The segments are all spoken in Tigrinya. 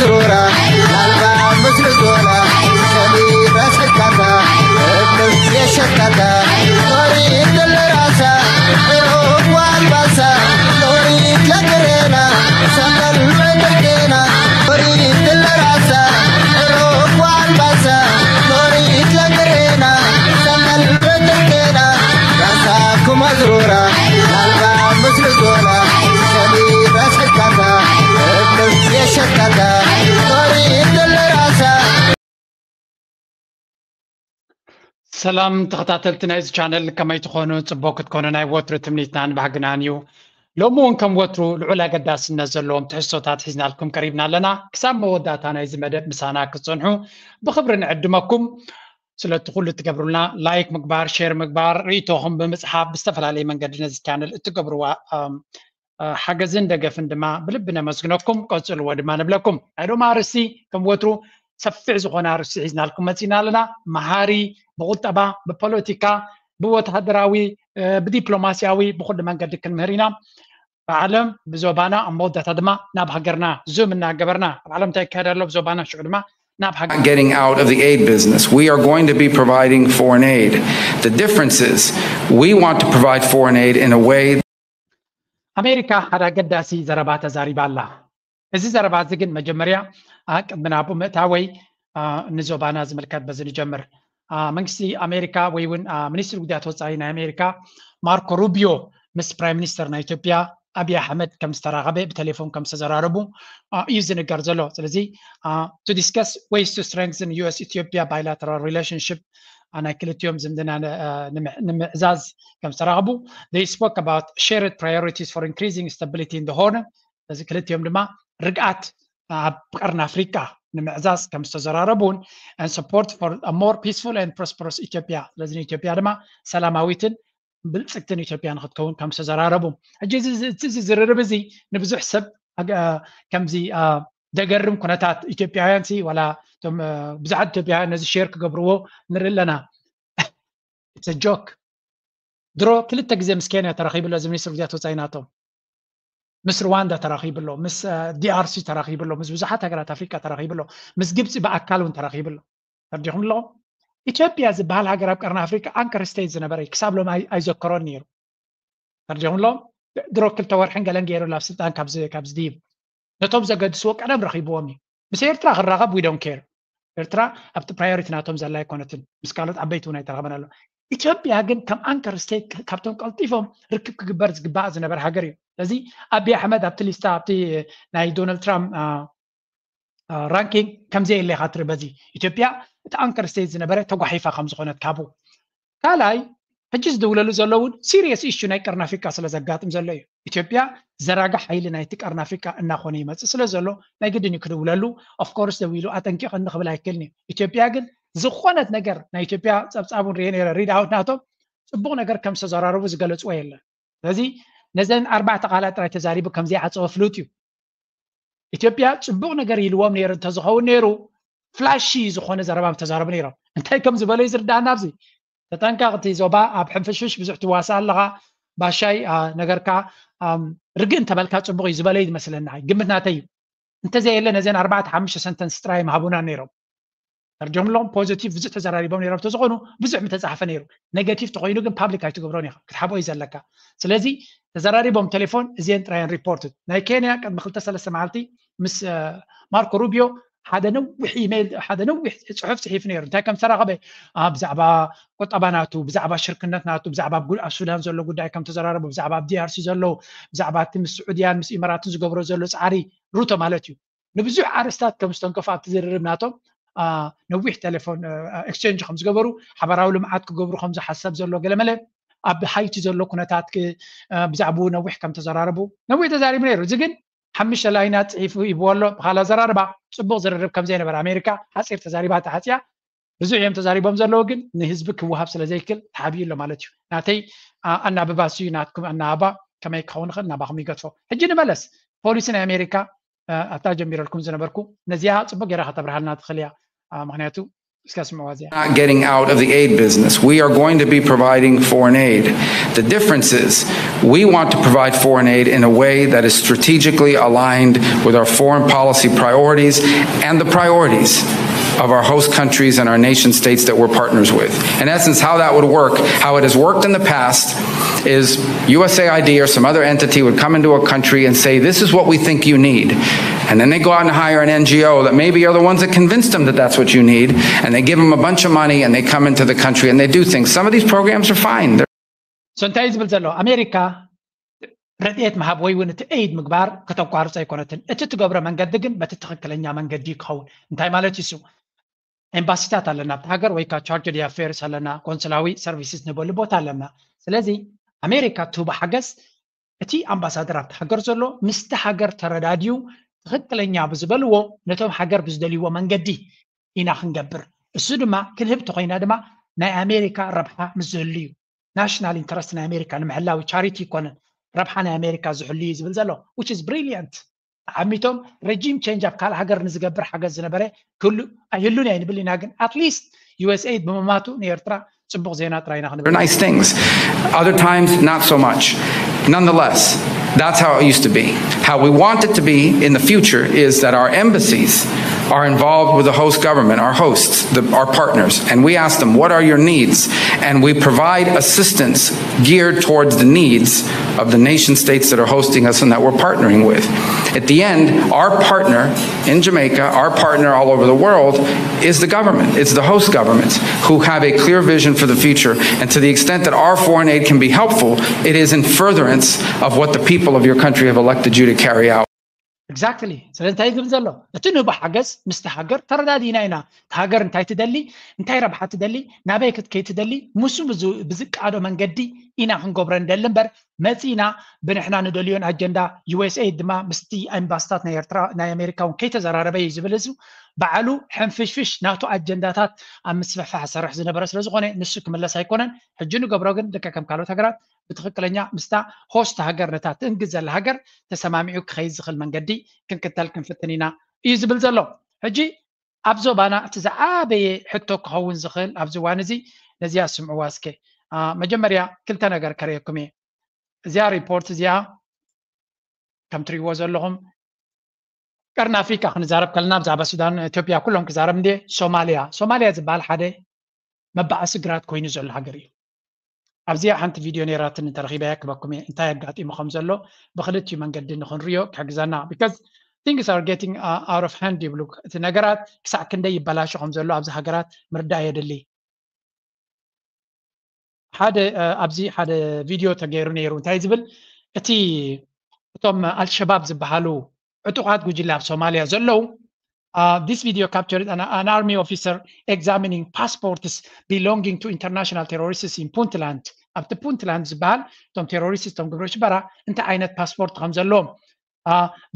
ዙራ ናልባ ምስሉ ዞላ ሰሊበ ስካታ እብስ የሸካታ ኖሪ ትልራሳ ሮዋ ኣልባሳ ኖሪ ትለግሬና ሰንበል ዕድርጌና ኖሪ ትልራሳ ሮዋ ኣልባሳ ኖሪ ትለግሬና ሰንበል ዕድርጌና ራሳ ኩማ ዙራ ናልባ ምስሉ ዞላ ሰሊበ ስካታ እብስ የሸካታ ኖሪ ትልራሳ ሰላም ተኸታተልቲ ናይዚ ቻነል፣ ከመይ ትኾኑ? ጽቡቕ ክትኮኑ ናይ ወትሩ ትምኒትናን ባህግናን እዩ። ሎሚ እውን ከም ወትሩ ልዑል ኣገዳስነት ዘለዎም ትሕዝቶታት ሒዝናልኩም ቀሪብና ኣለና። ክሳብ መወዳእታ ናይዚ መደብ ምሳና ክትጸንሑ ብኽብሪ ንዕድመኩም። ስለቲ ኩሉ እትገብሩልና ላይክ ምግባር፣ ሼር ምግባር፣ ርእይቶኹም ብምጽሓፍ ብዝተፈላለየ መንገዲ ነዚ ቻነል እትገብርዋ ሓገዝን ደገፍን ድማ ብልቢ ነመስግነኩም። ቀጽልዎ ድማ ንብለኩም። ናይ ሎሚ ኣርእስቲ ከም ወትሩ ሰፊሕ ዝኾነ ኣርእስቲ ሒዝናልኩም መጺና ኣለና። መሃሪ፣ ብቁጠባ፣ ብፖለቲካ፣ ብወተሃደራዊ፣ ብዲፕሎማሲያዊ፣ ብኩሉ መንገዲ ክንምህር ኢና። ብዓለም ብዞባና ኣብ መወዳእታ ድማ ናብ ሃገርና ዙም እናገበርና ኣብ ዓለም እንታይ ይካየድ ኣሎ ብዞባና ሽዑ ድማ ናብ ሃገር getting out of the aid business. We are going to be providing foreign aid. The difference is we want to provide foreign aid in a way ኣሜሪካ ሓደ ኣገዳሲ ዘረባ ተዛሪባ ኣላ። እዚ ዘረባ እዚ ግን መጀመርያ ቅድሚ ናብኡ ምእታወይ ንዞባና ዝምልከት በዚ ንጀምር። መንግስቲ ኣሜሪካ ወይ እውን ሚኒስትሪ ጉዳያት ወፃኢ ናይ ኣሜሪካ ማርኮ ሩቢዮ ምስ ፕራይም ሚኒስተር ናይ ኢትዮጵያ ኣብይ ኣሕመድ ከም ዝተራኸበ ብቴሌፎን ከም ዝተዘራረቡ እዩ ዝንገር ዘሎ። ስለዚ to discuss ways to strengthen U S Ethiopia bilateral relationship ናይ ክልቲኦም ዝምድና ንምዕዛዝ ከም ዝተራኸቡ they spoke about shared priorities for increasing stability in the Horn እዚ ክልቲኦም ድማ ርግኣት ኣብ ቀርኒ ኣፍሪቃ ንምዕዛዝ ከም ዝተዘራረቡን and support for a more peaceful and prosperous Ethiopia ስለዚ ንኢትዮጵያ ድማ ሰላማዊትን ብልፅግትን ኢትዮጵያ ንክትከውን ከም ዝተዘራረቡ ሕጂ እዚ ዝርርብ እዚ ንብዙሕ ሰብ ከምዚ ደገርም ኩነታት ኢትዮጵያውያን ሲ ዋላ እቶም ብዙሓት ኢትዮጵያውያን ነዚ ሼር ክገብርዎ ንርኢ ኣለና። ጆክ ድሮ ክልተ ግዜ ምስ ኬንያ ተራኺቡ ኣሎ እዚ ሚኒስትር ጉዳያት ወፃኢ ናቶም ምስ ሩዋንዳ ተራኺቡ ኣሎ ምስ ዲኣርሲ ተራኺቡ ኣሎ ምስ ብዙሓት ሃገራት ኣፍሪቃ ተራኺቡ ኣሎ ምስ ግብፂ ብኣካል እውን ተራኺቡ ኣሎ። ተርዲኹም ኣለኹም ኢትዮጵያ ዝበሃል ሃገር ኣብ ቀርኒ ኣፍሪቃ ኣንከር ስቴት ዝነበረ ክሳብ ሎም ኣይዘከሮን ነይሩ። ተርዲኹም ኣለኹም ድሮ ክልተ ወርሕን ገለን ገይሩ ኣብ ስልጣን ካብ ዝድይብ ነቶም ዘገድስዎ ቀደም ረኺብዎም እዩ። ምስ ኤርትራ ክራኸብ we don't care ኤርትራ ኣብቲ ፕራዮሪቲ ናቶም ዘላ ኣይኮነትን ምስ ካልኦት ዓበይቲ እውን ኣይተረኸበን ኣሎ። ኢትዮጵያ ግን ከም ኣንከር ስቴት ካብቶም ቀልጢፎም ርክብ ክግበር ዝግባእ ዝነበረ ሃገር እዩ። ስለዚ ኣብይ ኣሕመድ ኣብቲ ሊስታ ኣብቲ ናይ ዶናልድ ትራምፕ ራንኪንግ ከምዘየለ ኢኻ ትርኢ። በዚ ኢትዮጵያ እቲ ኣንከር ስቴት ዝነበረ ተጓሒፋ ከም ዝኾነት ካብኡ ካልኣይ ሕጂ ዝድውለሉ ዘሎ እውን serious issue ናይ ቀርኒ ኣፍሪቃ ስለ ዘጋጥም ዘሎ እዩ። ኢትዮጵያ ዘራጋ ሓይሊ ናይቲ ቀርኒ ኣፍሪቃ እናኾነ ይመፅእ ስለ ዘሎ ናይ ግድን እዩ ክድውለሉ። Of course ደዊሉ ኣጠንቂቐኒ ክብል ኣይክእልን እዩ። ኢትዮጵያ ግን ዝኾነት ነገር ናይ ኢትዮጵያ ፀብፃብ እውን ርኤ ነይረ read out ናቶም ፅቡቕ ነገር ከም ዝተዘራረቡ ዝገለፅዎ የለን። ስለዚ ነዘን ኣርባዕተ ቃላት ጥራይ ተዛሪቡ ከም ዘይዓፀወ ፍሉጥ እዩ። ኢትዮጵያ ፅቡቕ ነገር ኢልዎም ነይሩ እንተዝኸውን ነይሩ flashy ዝኾነ ዘረባ ምተዛረቡ ነይሮም። እንታይ ከም ዝበለ እዩ ዝርዳእና ኣብዚ ተጠንቀቕ እቲ ዞባ ኣብ ሕንፍሽፍሽ ብዙሕ ትዋሳእ ኣለኻ ባሻይ ነገርካ ርግእ እንተበልካ ፅቡቕ እዩ ዝበለ እዩ ዝመስለኒ ግምት ናተይ እዩ። እንተዘየለ ነዘን ኣርባዕተ ሓሙሽተ ሰንተንስ ጥራይ ምሃቡና ነይሮም። ተርጀምሎም ፖዚቲቭ ብዙሕ ተዘራሪቦም ነይሮም ተዝኾኑ ብዙሕ ምተፃሕፈ ነይሩ። ኔጋቲቭ ተኮይኑ ግን ፓብሊክ ኣይትገብሮን ኢኻ ክትሓብኦ እዩ ዘለካ። ስለዚ ተዘራሪቦም ቴሌፎን እዚአን ጥራየን ሪፖርት ናይ ኬንያ ቅድሚ ክልተ ሰለስተ መዓልቲ ምስ ማርኮ ሩቢዮ ሓደ ነዊሕ ኢሜይል ሓደ ነዊሕ ፅሑፍ ፅሒፉ ነይሩ። እንታይ ከም ዝተራኸበ ብዛዕባ ቁጠባ ናቱ፣ ብዛዕባ ሽርክነት ናቱ፣ ብዛዕባ ኣብ ሱዳን ዘሎ ጉዳይ ከም ተዘራረቡ፣ ብዛዕባ ኣብ ዲኣርሲ ዘሎ፣ ብዛዕባ እቲ ምስ ስዑድያን ምስ ኢመራትን ዝገብሮ ዘሎ ፃዕሪ ሩቶ ማለት እዩ። ንብዙሕ ኣርስታት ከም ዝተንከፉ ኣብቲ ዝርርብ ናቶም ነዊሕ ቴሌፎን ኤክስቸንጅ ከም ዝገበሩ ሓበራዊ ልምዓት ክገብሩ ከም ዝሓሰብ ዘሎ ገለመለ ኣብ ሃይቲ ዘሎ ኩነታት ብዛዕባኡ ነዊሕ ከም ተዘራረቡ ነዊሕ ተዛሪቡ ነይሩ። እዚ ግን ሓሙሽተ ላይናት ፅሒፉ ሂብዎ ኣሎ። ብካል ኣዘራርባ ፅቡቅ ዝርርብ ከም ዘይነበረ ኣሜሪካ ሓፂር ተዛሪባ ተዓፅያ ብዙሕ እዮም ተዛሪቦም ዘለዉ ግን ንህዝቢ ክወሃብ ስለ ዘይክል ተሓቢኡ ኣሎ ማለት እዩ። ናተይ ኣናብባ ስዩ ናትኩም ኣናብባ ከመይ ክኸውን ይኽእል ናባኹም ይገድፎ። ሕጂ ንመለስ ፖሊሲ ናይ ኣሜሪካ ኣብታ ጀሚረልኩም ዝነበርኩ ነዚኣ ፅቡቅ ገይራ ከተብርሃልና ትኽእል እያ። ምክንያቱ እስከ ስምዕዋ እዚኣ። Not getting out of the aid business. We are going to be providing foreign aid. The difference is we want to provide foreign aid in a way that is strategically aligned with our foreign policy priorities and the priorities of our host countries and our nation states that we're partners with. In essence, how that would work, how it has worked in the past, is USAID or some other entity would come into a country and say, "This is what we think you need." And then they go out and hire an NGO that maybe are the ones that convinced them that that's what you need, and they give them a bunch of money and they come into the country and they do things. Some of these programs are fine. They're So እንታይ እዩ ዝብል ዘሎ? ኣሜሪካ ረድኤት ምሃብ ወይ እውን እቲ ኤይድ ምግባር ከተቋርጾ ኣይኮነትን። እቲ ትገብሮ መንገዲ ግን በቲ ትኽክለኛ መንገዲ ክኸውን። እንታይ ማለት እዩ እሱ? ኤምባሲታት ኣለና ኣብቲ ሃገር፣ ወይ ከዓ ቻርጅድ ኣፌርስ ኣለና፣ ቆንስላዊ ሰርቪስስ ንበሉ ቦታ ኣለና። ስለዚ ኣሜሪካ ትህቦ ሓገዝ እቲ ኣምባሳደር ኣብቲ ሃገር ዘሎ ምስቲ ሃገር ተረዳድዩ ትኽክለኛ ብዝበልዎ ነቶም ሃገር ብዝደልይዎ መንገዲ ኢና ክንገብር። እሱ ድማ ክንህብ ተኾይና ድማ ናይ ኣሜሪካ ረብሓ ምስ ዝህሉ እዩ። ናሽናል ኢንተረስት ናይ ኣሜሪካ ንምሕላው ቻሪቲ ይኮነን፣ ረብሓ ናይ ኣሜሪካ ዝሕሉ እዩ ዝብል ዘሎ፣ which is brilliant። ዓሚቶም ረጂም ቼንጅ ኣብ ካልእ ሃገር ንዝገብር ሓገዝ ዝነበረ ክህሉ ኣይህሉን እያ ንብል ኢና፣ ግን ኣትሊስት ዩኤስኤይድ ብምማቱ ንኤርትራ ጽቡቕ ዜና ጥራይ ኢና ክንብል። They're nice things. Other times, not so much. Nonetheless, that's how it used to be. How we want it to be in the future is that our embassies are involved with the host government, our hosts, the, our partners, and we ask them, "What are your needs?" And we provide assistance geared towards the needs of the nation states that are hosting us and that we're partnering with. At the end, our partner in Jamaica, our partner all over the world, is the government. It's the host governments who have a clear vision for the future. And to the extent that our foreign aid can be helpful, it is in furtherance of what the people of your country have elected you to carry out. Exactly. ስለዚ እንታይ ዝብል ዘሎ? እቲ ንህቦ ሓገዝ ምስቲ ሃገር ተረዳዲና ኢና። እቲ ሃገር እንታይ ትደሊ፣ እንታይ ረብሓ ትደሊ፣ ናበይ ክትከይ ትደሊ፣ ምስ ብዝቃዶ መንገዲ ኢና ክንገብሮ ንደሊ እምበር መፂና ብንሕና ንደልዮን ኣጀንዳ ዩኤስኤይድ ድማ ምስቲ ኤምባስታት ናይ ኤርትራ ናይ ኣሜሪካ እውን ከይተዘራረበ እዩ ዝብል። እዚ በዓሉ ሕንፍሽፍሽ ናቱ ኣጀንዳታት ኣብ ምስፍሕፋሕ ዝሰርሕ ዝነበረ ስለዝኾነ ንሱ ክምለስ ኣይኮነን። ሕጂ ንገብሮ ግን ልክዕ ከም ካልኦት ሃገራት ብትኽክለኛ ምስታ ሆስት ሃገር ነታ ትእንግድ ዘላ ሃገር ተሰማሚዑ ክኸይድ ዝኽእል መንገዲ ክንክተል ክንፍትን ኢና እዩ ዝብል ዘሎ። ሕጂ ኣብ ዞባና እቲ ዝዓበየ ሕቶ ክኸውን ዝኽእል ኣብዚ እዋን እዚ ነዚኣ ስምዕዋ እስከ። መጀመርያ ክልተ ነገር ከርእየኩም እየ። እዚኣ ሪፖርት እዚኣ ከም ትሪእዎ ዘለኹም ቀርኒ ኣፍሪካ ክንዛረብ ከለና ብዛዕባ ሱዳን፣ ኢትዮጵያ ኩሎም ክዛረብ እንደ ሶማልያ ሶማልያ ዝበሃል ሓደ መባኣሲ ግራት ኮይኑ ዘሎ ሃገር እዩ። ኣብዚኣ ሓንቲ ቪድዮ ነይራትን እንተረኺበያ ክበኩም እየ እንታይ ኣጋጢሙ ከም ዘሎ ብክልቲኡ መንገዲ ንክንሪኦ ክሕግዘና። Because things are getting out of hand ይብሉ። እቲ ነገራት ክሳዕ ክንደይ ይበላሾ ከም ዘሎ ኣብዚ ሃገራት ምርዳእ የድሊ። ሓደ ኣብዚ ሓደ ቪድዮ ተገይሩ ነይሩ እንታይ ዝብል እቲ እቶም ኣልሸባብ ዝበሃሉ ዕጡቓት ጉጅለ ኣብ ሶማልያ ዘለዉ this video captured an, an army officer examining passports belonging to international terrorists in Puntland። ኣብቲ ፑንትላንድ ዝበሃል እቶም ቴሮሪስት እቶም ግብረ ሽበራ እንታይ ዓይነት ፓስፖርት ከም ዘለዎም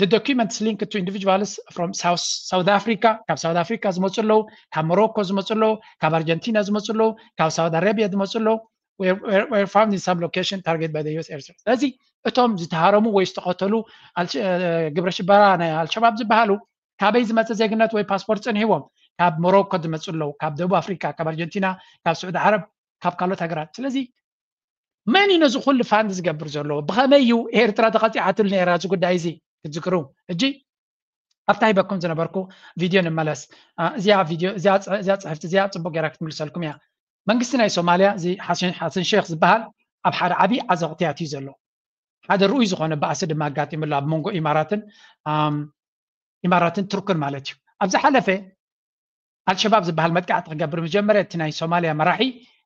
the documents linked to individuals from South, South Africa ካብ ሳውት ኣፍሪካ ዝመፁ ኣለዉ፣ ካብ ሞሮኮ ዝመፁ ኣለዉ፣ ካብ ኣርጀንቲና ዝመፁ ኣለዉ፣ ካብ ሳውዲ ኣረቢያ ዝመፁ ኣለዉ were found in some location target by the U S air service። ስለዚ እቶም ዝተሃረሙ ወይ ዝተኸተሉ ግብረ ሽበራ ናይ ኣልሸባብ ዝበሃሉ ካበይ ዝመፀ ዜግነት ወይ ፓስፖርት ፅንሕዎም ካብ ሞሮኮ ዝመፁ ኣለዉ፣ ካብ ደቡብ ኣፍሪካ፣ ካብ ኣርጀንቲና፣ ካብ ስዑዲ ዓረብ፣ ካብ ካልኦት ሃገራት። ስለዚ መን እዩ ነዚ ኩሉ ፋንድ ዝገብር ዘለዎ? ብኸመይ እዩ ኤርትራ ተቐፂዓትሉ ነይራ እዚ ጉዳይ እዚ? ክትዝክሩ ሕጂ ኣብታ ሂበኩም ዝነበርኩ ቪድዮ ንመለስ። እዚኣ ቪድዮ እዚኣ ፅሕፍቲ እዚኣ ፅቡቅ ገይራ ክትምልሰልኩም እያ። መንግስቲ ናይ ሶማልያ እዚ ሓሰን ሼክ ዝበሃል ኣብ ሓደ ዓብዪ ዓዘቕቲ ኣትዩ ዘሎ ሓደ ርኡይ ዝኾነ ባእሲ ድማ ኣጋጢሙ ኣሎ ኣብ መንጎ ኢማራትን ኢማራትን ቱርክን ማለት እዩ። ኣብ ዝሓለፈ ኣልሸባብ ዝበሃል መጥቃዕቲ ክገብር ምስ ጀመረ እቲ ናይ ሶማልያ መራሒ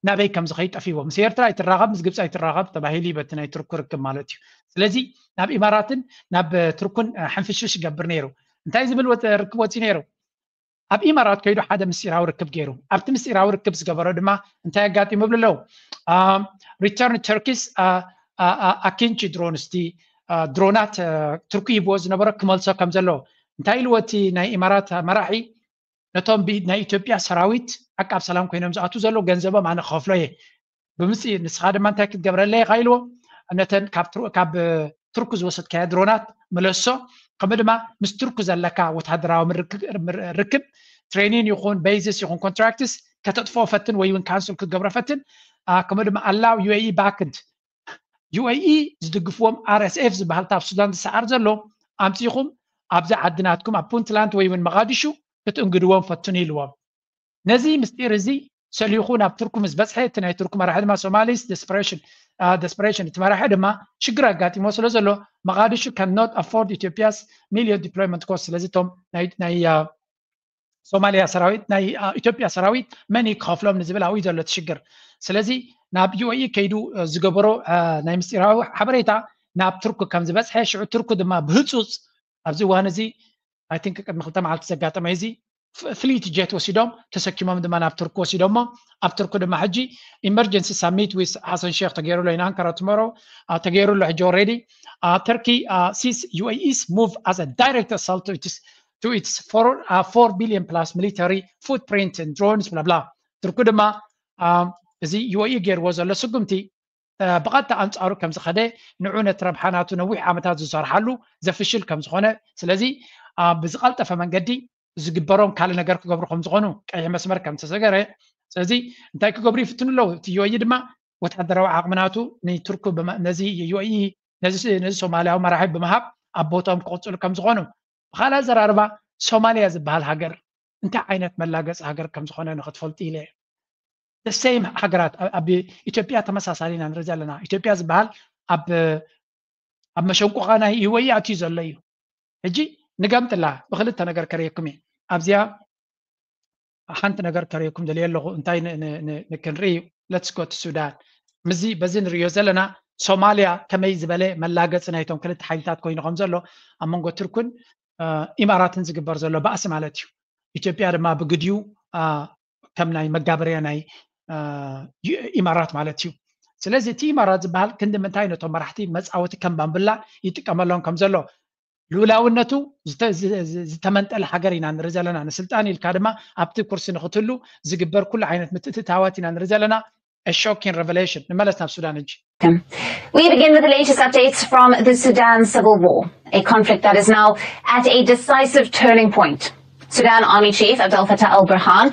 ናበይ ከም ዝኸይድ ጠፊዎ። ምስ ኤርትራ ኣይትራኸብ፣ ምስ ግብፂ ኣይትራኸብ ተባሂሉ እዩ በቲ ናይ ቱርክ ርክብ ማለት እዩ። ስለዚ ናብ ኢማራትን ናብ ቱርክን ሕንፍሽፍሽ ይገብር ነይሩ። እንታይ ዝብል ርክብ ወፂኡ ነይሩ? ኣብ ኢማራት ከይዱ ሓደ ምስጢራዊ ርክብ ገይሩ። ኣብቲ ምስጢራዊ ርክብ ዝገበሮ ድማ እንታይ ኣጋጢሙ ይብሉ ኣለዉ? Return Turkish Akinci drones ድሮናት ቱርኪ ሂብዎ ዝነበረ ክመልሶ ከም ዘለዎ እንታይ ኢልዎ እቲ ናይ ኢማራት መራሒ ነቶም ብኢድ ናይ ኢትዮጵያ ሰራዊት ዓቃብ ሰላም ኮይኖም ዝኣትዉ ዘለዉ ገንዘቦም ኣነ ክኸፍሎ እየ ብምፅእ ንስኻ ድማ እንታይ ክትገብረለ ኢኻ ኢልዎ ነተን ካብ ቱርኪ ዝወሰድካዮ ድሮናት ምለሶ ከምኡ ድማ ምስ ቱርኪ ዘለካ ወታደራዊ ርክብ training ይኹን bases ይኹን contracts ከተጥፍኦ ፈትን ወይ እውን cancel ክትገብሮ ፈትን። ከምኡ ድማ allow UAE backed UAE ዝድግፍዎም RSF ዝበሃል ኣብ ሱዳን ዝሰዓር ዘሎ ኣምፂኹም ኣብዚ ዓዲ ናትኩም ኣብ ፑንትላንድ ወይ እውን መቓዲሹ ክትእንግድዎም ፈትኑ ኢልዎም። ነዚ ምስጢር እዚ ሰሊኹ ናብ ቱርኩ ምስ በፅሐ እቲ ናይ ቱርኩ መራሒ ድማ ሶማሊስ desperation desperation እቲ መራሒ ድማ ሽግር ኣጋጢሞ ስለ ዘሎ መቓዲሹ cannot afford Ethiopia's million deployment cost። ስለዚ እቶም ናይ ሶማሊያ ሰራዊት ናይ ኢትዮጵያ ሰራዊት መን እዩ ክኸፍሎም ንዝብል ኣብኡ ዘሎ እቲ ሽግር። ስለዚ ናብ UAE ከይዱ ዝገበሮ ናይ ምስጢራዊ ሓበሬታ ናብ ቱርኩ ከም ዝበፅሐ ሽዑ ቱርኩ ድማ ብህፁፅ ኣብዚ እዋን እዚ I think ቅድሚ ክልተ መዓልቲ ዘጋጠመ እዚ fleet jet ወሲዶም ተሰኪሞም ድማ ናብ ቱርክ ወሲዶሞ ኣብ ቱርክ ድማ ሕጂ emergency summit with ሓሰን ሼክ ተገይሩ ኣሎ in Ankara tomorrow ተገይሩ ኣሎ ሕጂ already Turkey sees UAE's move as a direct assault to its to its four billion plus military footprint and drones bla bla። ቱርክ ድማ እዚ UAE ገይርዎ ዘሎ ስጉምቲ ብቐጥታ ኣንጻሩ ከም ዝኸደ ንዑ ነቲ ረብሓ ናቱ ነዊሕ ዓመታት ዝሰርሓሉ ዘፍሽል ከም ዝኾነ ስለዚ ብዝቐልጠፈ መንገዲ ዝግበሮም ካልእ ነገር ክገብሩ ከም ዝኾኑ ቀይሕ መስመር ከም ዝተሰገረ ስለዚ እንታይ ክገብሩ ይፍትኑ ኣለዉ እቲ UAE ድማ ወታደራዊ ዓቕሚ ናቱ ንቱርክ ነዚ UAE ነዚ ሶማልያዊ መራሒ ብምሃብ ኣብ ቦታኦም ክቕፅሉ ከም ዝኾኑ ብካልእ ኣዘራርባ ሶማልያ ዝበሃል ሃገር እንታይ ዓይነት መላገፂ ሃገር ከም ዝኾነ ንክትፈልጡ ኢለ the same ሃገራት ኣብ ኢትዮጵያ ተመሳሳሊ ኢና ንርኢ ዘለና ኢትዮጵያ ዝበሃል ኣብ ኣብ መሸንቆቓ ናይ UAE ኣትዩ ዘሎ እዩ ሕጂ ንገምጥላ ብክልተ ነገር ከርእየኩም እየ ኣብዚኣ ሓንቲ ነገር ከርእየኩም ደልየ ኣለኹ እንታይ ንክንርኢ let's go to ሱዳን ምዚ በዚ ንርእዮ ዘለና ሶማልያ ከመይ ዝበለ መላገፂ ናይቶም ክልተ ሓይልታት ኮይኑ ከም ዘሎ ኣብ መንጎ ቱርክን ኢማራትን ዝግበር ዘሎ ባእሲ ማለት እዩ ኢትዮጵያ ድማ ብግድዩ ከም ናይ መጋበርያ ናይ ኢማራት ማለት እዩ ስለዚ እቲ ኢማራት ዝበሃል ክንዲ ምንታይ ነቶም መራሕቲ መፃወቲ ከም ባምብላ ይጥቀመሎም ከም ዘሎ ልኡላውነቱ ዝተመንጠለ ሃገር ኢና ንርኢ ዘለና ንስልጣን ኢልካ ድማ ኣብቲ ኩርሲ ንክትህሉ ዝግበር ኩሉ ዓይነት ምትእትታዋት ኢና ንርኢ ዘለና shocking revelation ንመለስ ናብ ሱዳን ሕጂ We begin with the latest updates from the Sudan civil war, a conflict that is now at a decisive turning point. Sudan Army Chief Abdel Fattah al Burhan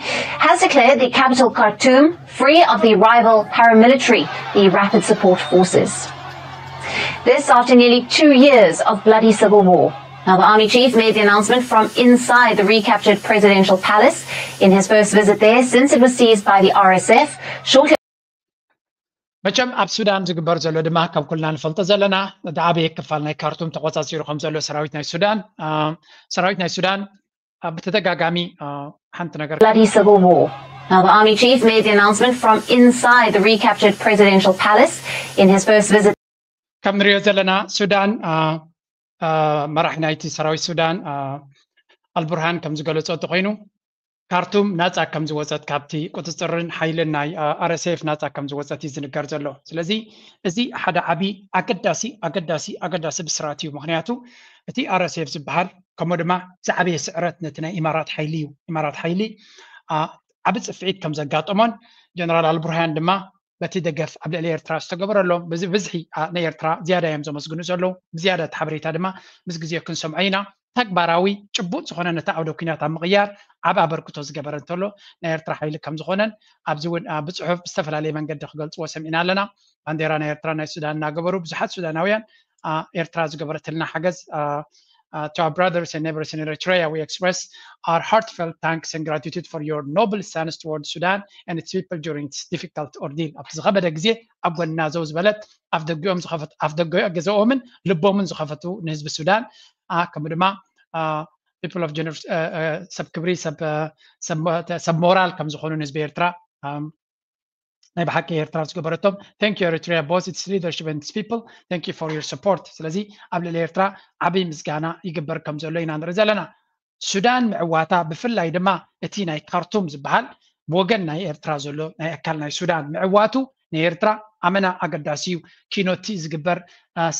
has declared the capital Khartoum free of the rival paramilitary, the Rapid Support Forces. This after nearly two years of bloody civil war. Now, the army chief made the announcement from inside the recaptured presidential palace in his first visit there since it was seized by the RSF shortly መቸም ኣብ ሱዳን ዝግበር ዘሎ ድማ ከም ኩልና ንፈልጦ ዘለና እቲ ዓበየ ክፋል ናይ ካርቱም ተቆፃፂሩ ከም ዘሎ ሰራዊት ናይ ሱዳን ሰራዊት ናይ ሱዳን ብተደጋጋሚ ሓንቲ ነገር Bloody civil war. Now, the army chief made the announcement from inside the recaptured presidential palace in his first visit. ከም ንሪኦ ዘለና ሱዳን መራሒ ናይቲ ሰራዊት ሱዳን ኣልቡርሃን ከም ዝገለፆ እንተኮይኑ ካርቱም ናፃ ከም ዝወፀት ካብቲ ቁፅፅርን ሓይልን ናይ RSF ናፃ ከም ዝወፀት እዩ ዝንገር ዘሎ ስለዚ እዚ ሓደ ዓብዪ ኣገዳሲ ኣገዳሲ ኣገዳሲ ብስራት እዩ ምክንያቱ እቲ RSF ዝበሃል ከምኡ ድማ ዝዓበየ ስዕረት ነቲ ናይ ኢማራት ሓይሊ እዩ ኢማራት ሓይሊ ዓቢ ፅፍዒት ከም ዘጋጠሞን ጀነራል ኣልቡርሃን ድማ በቲ ደገፍ ኣብ ልዕሊ ኤርትራ ዝተገበረሎም ብዚ ብዝሒ ንኤርትራ ዝያዳ እዮም ዘመስግኑ ዘለዉ ብዝያዳ እቲ ሓበሬታ ድማ ምስ ግዜ ክንሰምዖ ኢና ተግባራዊ ጭቡጥ ዝኾነ ነቲ ዓውደ ኩናት ኣብ ምቕያር ዓብ ኣበርክቶ ዝገበረ እንተሎ ናይ ኤርትራ ሓይሊ ከም ዝኾነን ኣብዚ እውን ብፅሑፍ ብዝተፈላለየ መንገዲ ክገልፅዎ ሰሚዕና ኣለና ባንዴራ ናይ ኤርትራ ናይ ሱዳን እናገበሩ ብዙሓት ሱዳናውያን ኤርትራ ዝገበረትልና ሓገዝ to our brothers and neighbors in Eritrea, we express our heartfelt thanks and gratitude for your noble stance towards Sudan and its people during this difficult ordeal. ኣብቲ ዝኸበደ ግዜ ኣብ ጎንና ዘው ዝበለት ኣፍ ደገኦም ዝኸፈት ኣፍ ደገ ገዛኦምን ልቦምን ዝኸፈቱ ንህዝቢ ሱዳን ከምኡ ድማ people of generous ሰብ ክብሪ ሰብ ሞራል ከም ዝኾኑ ንህዝቢ ኤርትራ ናይ ብሓቂ ኤርትራ ዝገበረቶም thank you Eritrea both its leadership and its people thank you for your support ስለዚ ኣብ ልዕሊ ኤርትራ ዓብይ ምስጋና ይግበር ከም ዘሎ ኢና ንርኢ ዘለና ሱዳን ምዕዋታ ብፍላይ ድማ እቲ ናይ ካርቱም ዝበሃል ብወገን ናይ ኤርትራ ዘሎ ናይ ኣካል ናይ ሱዳን ምዕዋቱ ንኤርትራ ኣመና ኣገዳሲ እዩ ኪኖቲ ዝግበር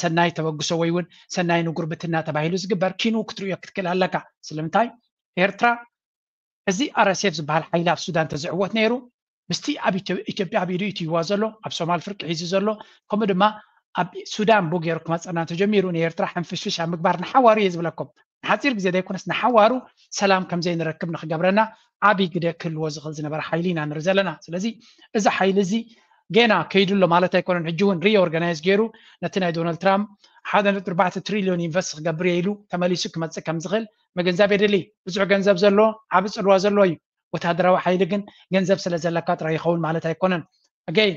ሰናይ ተበግሶ ወይ እውን ሰናይ ንጉርብትና ተባሂሉ ዝግበር ኪኑ ክትርእዮ ክትክእል ኣለካ ስለምንታይ ኤርትራ እዚ RSF ዝበሃል ሓይሊ ኣብ ሱዳን ተዝዕወት ነይሩ ምስቲ ኣብ ኢትዮጵያ ኣብ ኢዱ ኢትይዋ ዘሎ ኣብ ሶማል ፍርቂ ሒዙ ዘሎ ከምኡ ድማ ኣብ ሱዳን ቡ ገይሩ ክመፀና ተጀሚሩ ንኤርትራ ሕንፍሽፍሽ ኣብ ምግባር ንሓዋሩ እየ ዝብለኩም ሓፂር ግዜ ዘይኮነስ ንሓዋሩ ሰላም ከም ዘይንረክብ ንክገብረና ዓብዪ ግደ ክህልዎ ዝኽእል ዝነበረ ሓይሊ ኢና ንርኢ ዘለና። ስለዚ እዚ ሓይሊ እዚ ገና ከይዱ ኣሎ ማለት ኣይኮነን። ሕጂ እውን ሪኦርጋናይዝ ገይሩ ነቲ ናይ ዶናልድ ትራምፕ ሓደ ነጥቢ ኣርባዕተ ትሪልዮን ኢንቨስት ክገብር እየ ኢሉ ተመሊሱ ክመፅእ ከም ዝኽእል ምግንዛብ የድሊ። ብዙሕ ገንዘብ ዘለዎ ዓቢ ፅልዋ ዘለዎ እዩ። ወታደራዊ ሓይሊ ግን ገንዘብ ስለ ዘለካ ጥራይ ይኸውን ማለት ኣይኮነን። ኣገይን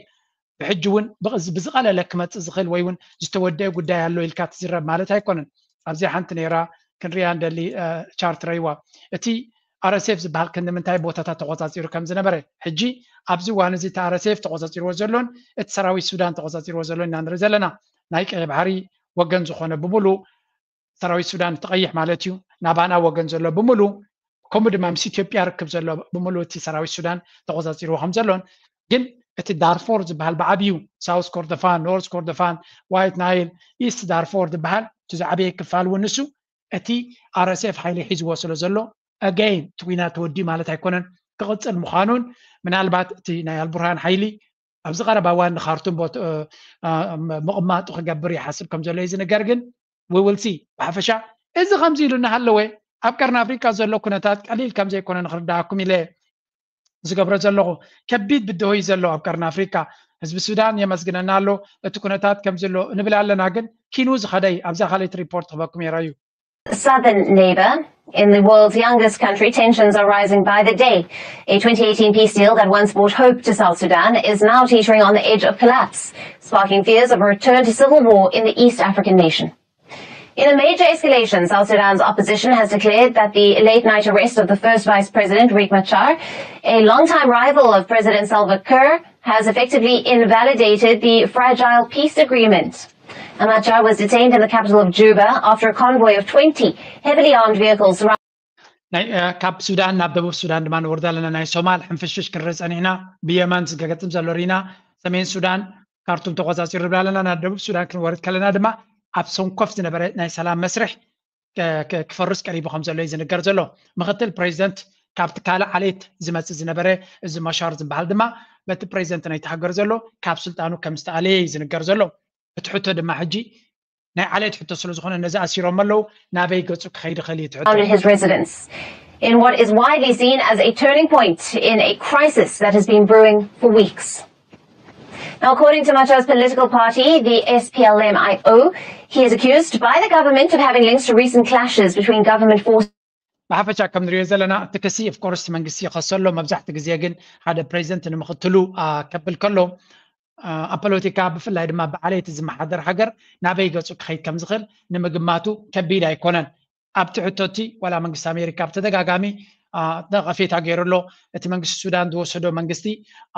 ብሕጂ እውን ብዝ- ብዝቐለለ ክመፅእ ዝኽእል ወይ እውን ዝተወደአ ጉዳይ ኣሎ ኢልካ ትዝረብ ማለት ኣይኮነን። ኣብዚ ሓንቲ ነይራ ክንሪኣ እንደሊ እ፣ ቻርት ረይዋ እቲ ኣርኤስኤፍ ዝበሃል ክንዲ ምንታይ ቦታታት ተቆፃፂሩ ከም ዝነበረ ሕጂ ኣብዚ እዋን እዚ እቲ ኣርኤስኤፍ ተቆፃፂርዎ ዘሎን እቲ ሰራዊት ሱዳን ተቆፃፂርዎ ዘሎን ኢና ንርኢ ዘለና። ናይ ቀይ ባሕሪ ወገን ዝኾነ ብምሉእ ሰራዊት ሱዳን እቲ ቀይሕ ማለት እዩ ናባና ወገን ዘሎ ብምሉእ ከምኡ ድማ ምስ ኢትዮጵያ ርክብ ዘሎ ብምሉእ እቲ ሰራዊት ሱዳን ተቆፃፂርዎ ከም ዘሎን ግን እቲ ዳርፎር ዝበሃል ብዓብዩ ሳውስ ኮርዶፋን፣ ኖርስ ኮርዶፋን፣ ዋይት ናይል፣ ኢስት ዳርፎር ዝበሃል እቲ ዝዓበየ ክፋል እውን ንሱ እቲ ኣርኤስኤፍ ሓይሊ ሒዝዎ ስለ ዘሎ ኣገይን እቲ ኩናት ተወዲኡ ማለት ኣይኮነን ክቕፅል ምዃኑን ምናልባት እቲ ናይ ኣልቡርሃን ሓይሊ ኣብዚ ቀረባ እዋን ንካርቱም ቦት- እ፣ እ፣ ምቕማጡ ክገብር ይሓስብ ከም ዘሎ እዩ ዝንገር። ግን we will see። ብሓፈሻ እዚ ከምዚ ኢሉ እናሃለወ ኣብ ቀርኒ ኣፍሪቃ ዘሎ ኩነታት ቀሊል ከም ዘይኮነ ንክርዳኣኩም ኢለ ዝገብሮ ዘለኹ። ከቢድ ብድሆ እዩ ዘሎ ኣብ ቀርኒ ኣፍሪቃ። ህዝቢ ሱዳን የመስግነና ኣሎ። እቲ ኩነታት ከም ዘሎ ንብል ኣለና፣ ግን ኪኑ ዝኸደይ ኣብዛ ካልኣይቲ ሪፖርት ክበኩም የረዩ። Southern neighbor. In the world's youngest country, tensions are rising by the day. A twenty eighteen peace deal that once brought hope to South Sudan is now teetering on the edge of collapse, sparking fears of a return to civil war in the East African nation. In a major escalation, South Sudan's opposition has declared that the late night arrest of the first Vice President, Riek Machar, a longtime rival of President Salva Kiir, has effectively invalidated the fragile peace agreement. Machar was detained in the capital of Juba after a convoy of twenty heavily armed vehicles surrounded. ናይ እ፣ ካብ ሱዳን ናብ ደቡብ ሱዳን ድማ ንወርድ ኣለና። ናይ ሶማል ሕንፍሽፍሽ ክንርኢ ጸኒሕና፣ ብየመን ዝገጥም ዘሎ ሪና፣ ሰሜን ሱዳን ካርቱም ተቆጻጺሩ ንብል ኣለና። ናብ ደቡብ ሱዳን ክንወርድ ከለና ድማ ኣብ ሰንኮፍ ዝነበረ ናይ ሰላም መስርሕ ክ- ክ- ክፈርስ ቀሪቡ ከም ዘሎ እዩ ዝንገር ዘሎ። ምክትል ፕሬዚደንት ካብቲ ካልእ ዓሌት ዝመጽእ ዝነበረ እዚ ማሻር ዝበሃል ድማ በቲ ፕሬዚደንት ናይቲ ሃገር ዘሎ ካብ ስልጣኑ ከም ዝተኣለየ እዩ ዝንገር ዘሎ። እቲ ሕቶ ድማ ሕጂ ናይ ዓሌት ሕቶ ስለ ዝኾነ ነዚ ኣሲሮም ኣለዉ፣ ናበይ ገጹ ክኸይድ ይኽእል እዩ እቲ ሕቶ። Found at his residence in what is widely seen as a turning point in a crisis that has been brewing for weeks. Now, according to Machar's political party, the S P L M I O, he is accused by the government of having links to recent clashes between government forces. ብሓፈሻ ከም ንሪኦ ዘለና እቲ ክሲ ኦፍኮርስ መንግስቲ ይኸሶ ኣሎ። መብዛሕቲ ግዜ ግን ሓደ ፕሬዚደንት ንምክትሉ አ፣ ከብል ከሎ አ፣ ኣብ ፖለቲካ ብፍላይ ድማ ብዓሌት ዝመሓደር ሃገር ናበይ ገጹ ክኸይድ ከም ዝኽእል ንምግማቱ ከቢድ ኣይኮነን። ኣብቲ ሕቶቲ ዋላ መንግስቲ ኣሜሪካ ብተደጋጋሚ አ፣ ነቐፌታ ገይሩ ኣሎ። እቲ መንግስቲ ሱዳን ዝወሰዶ መንግስቲ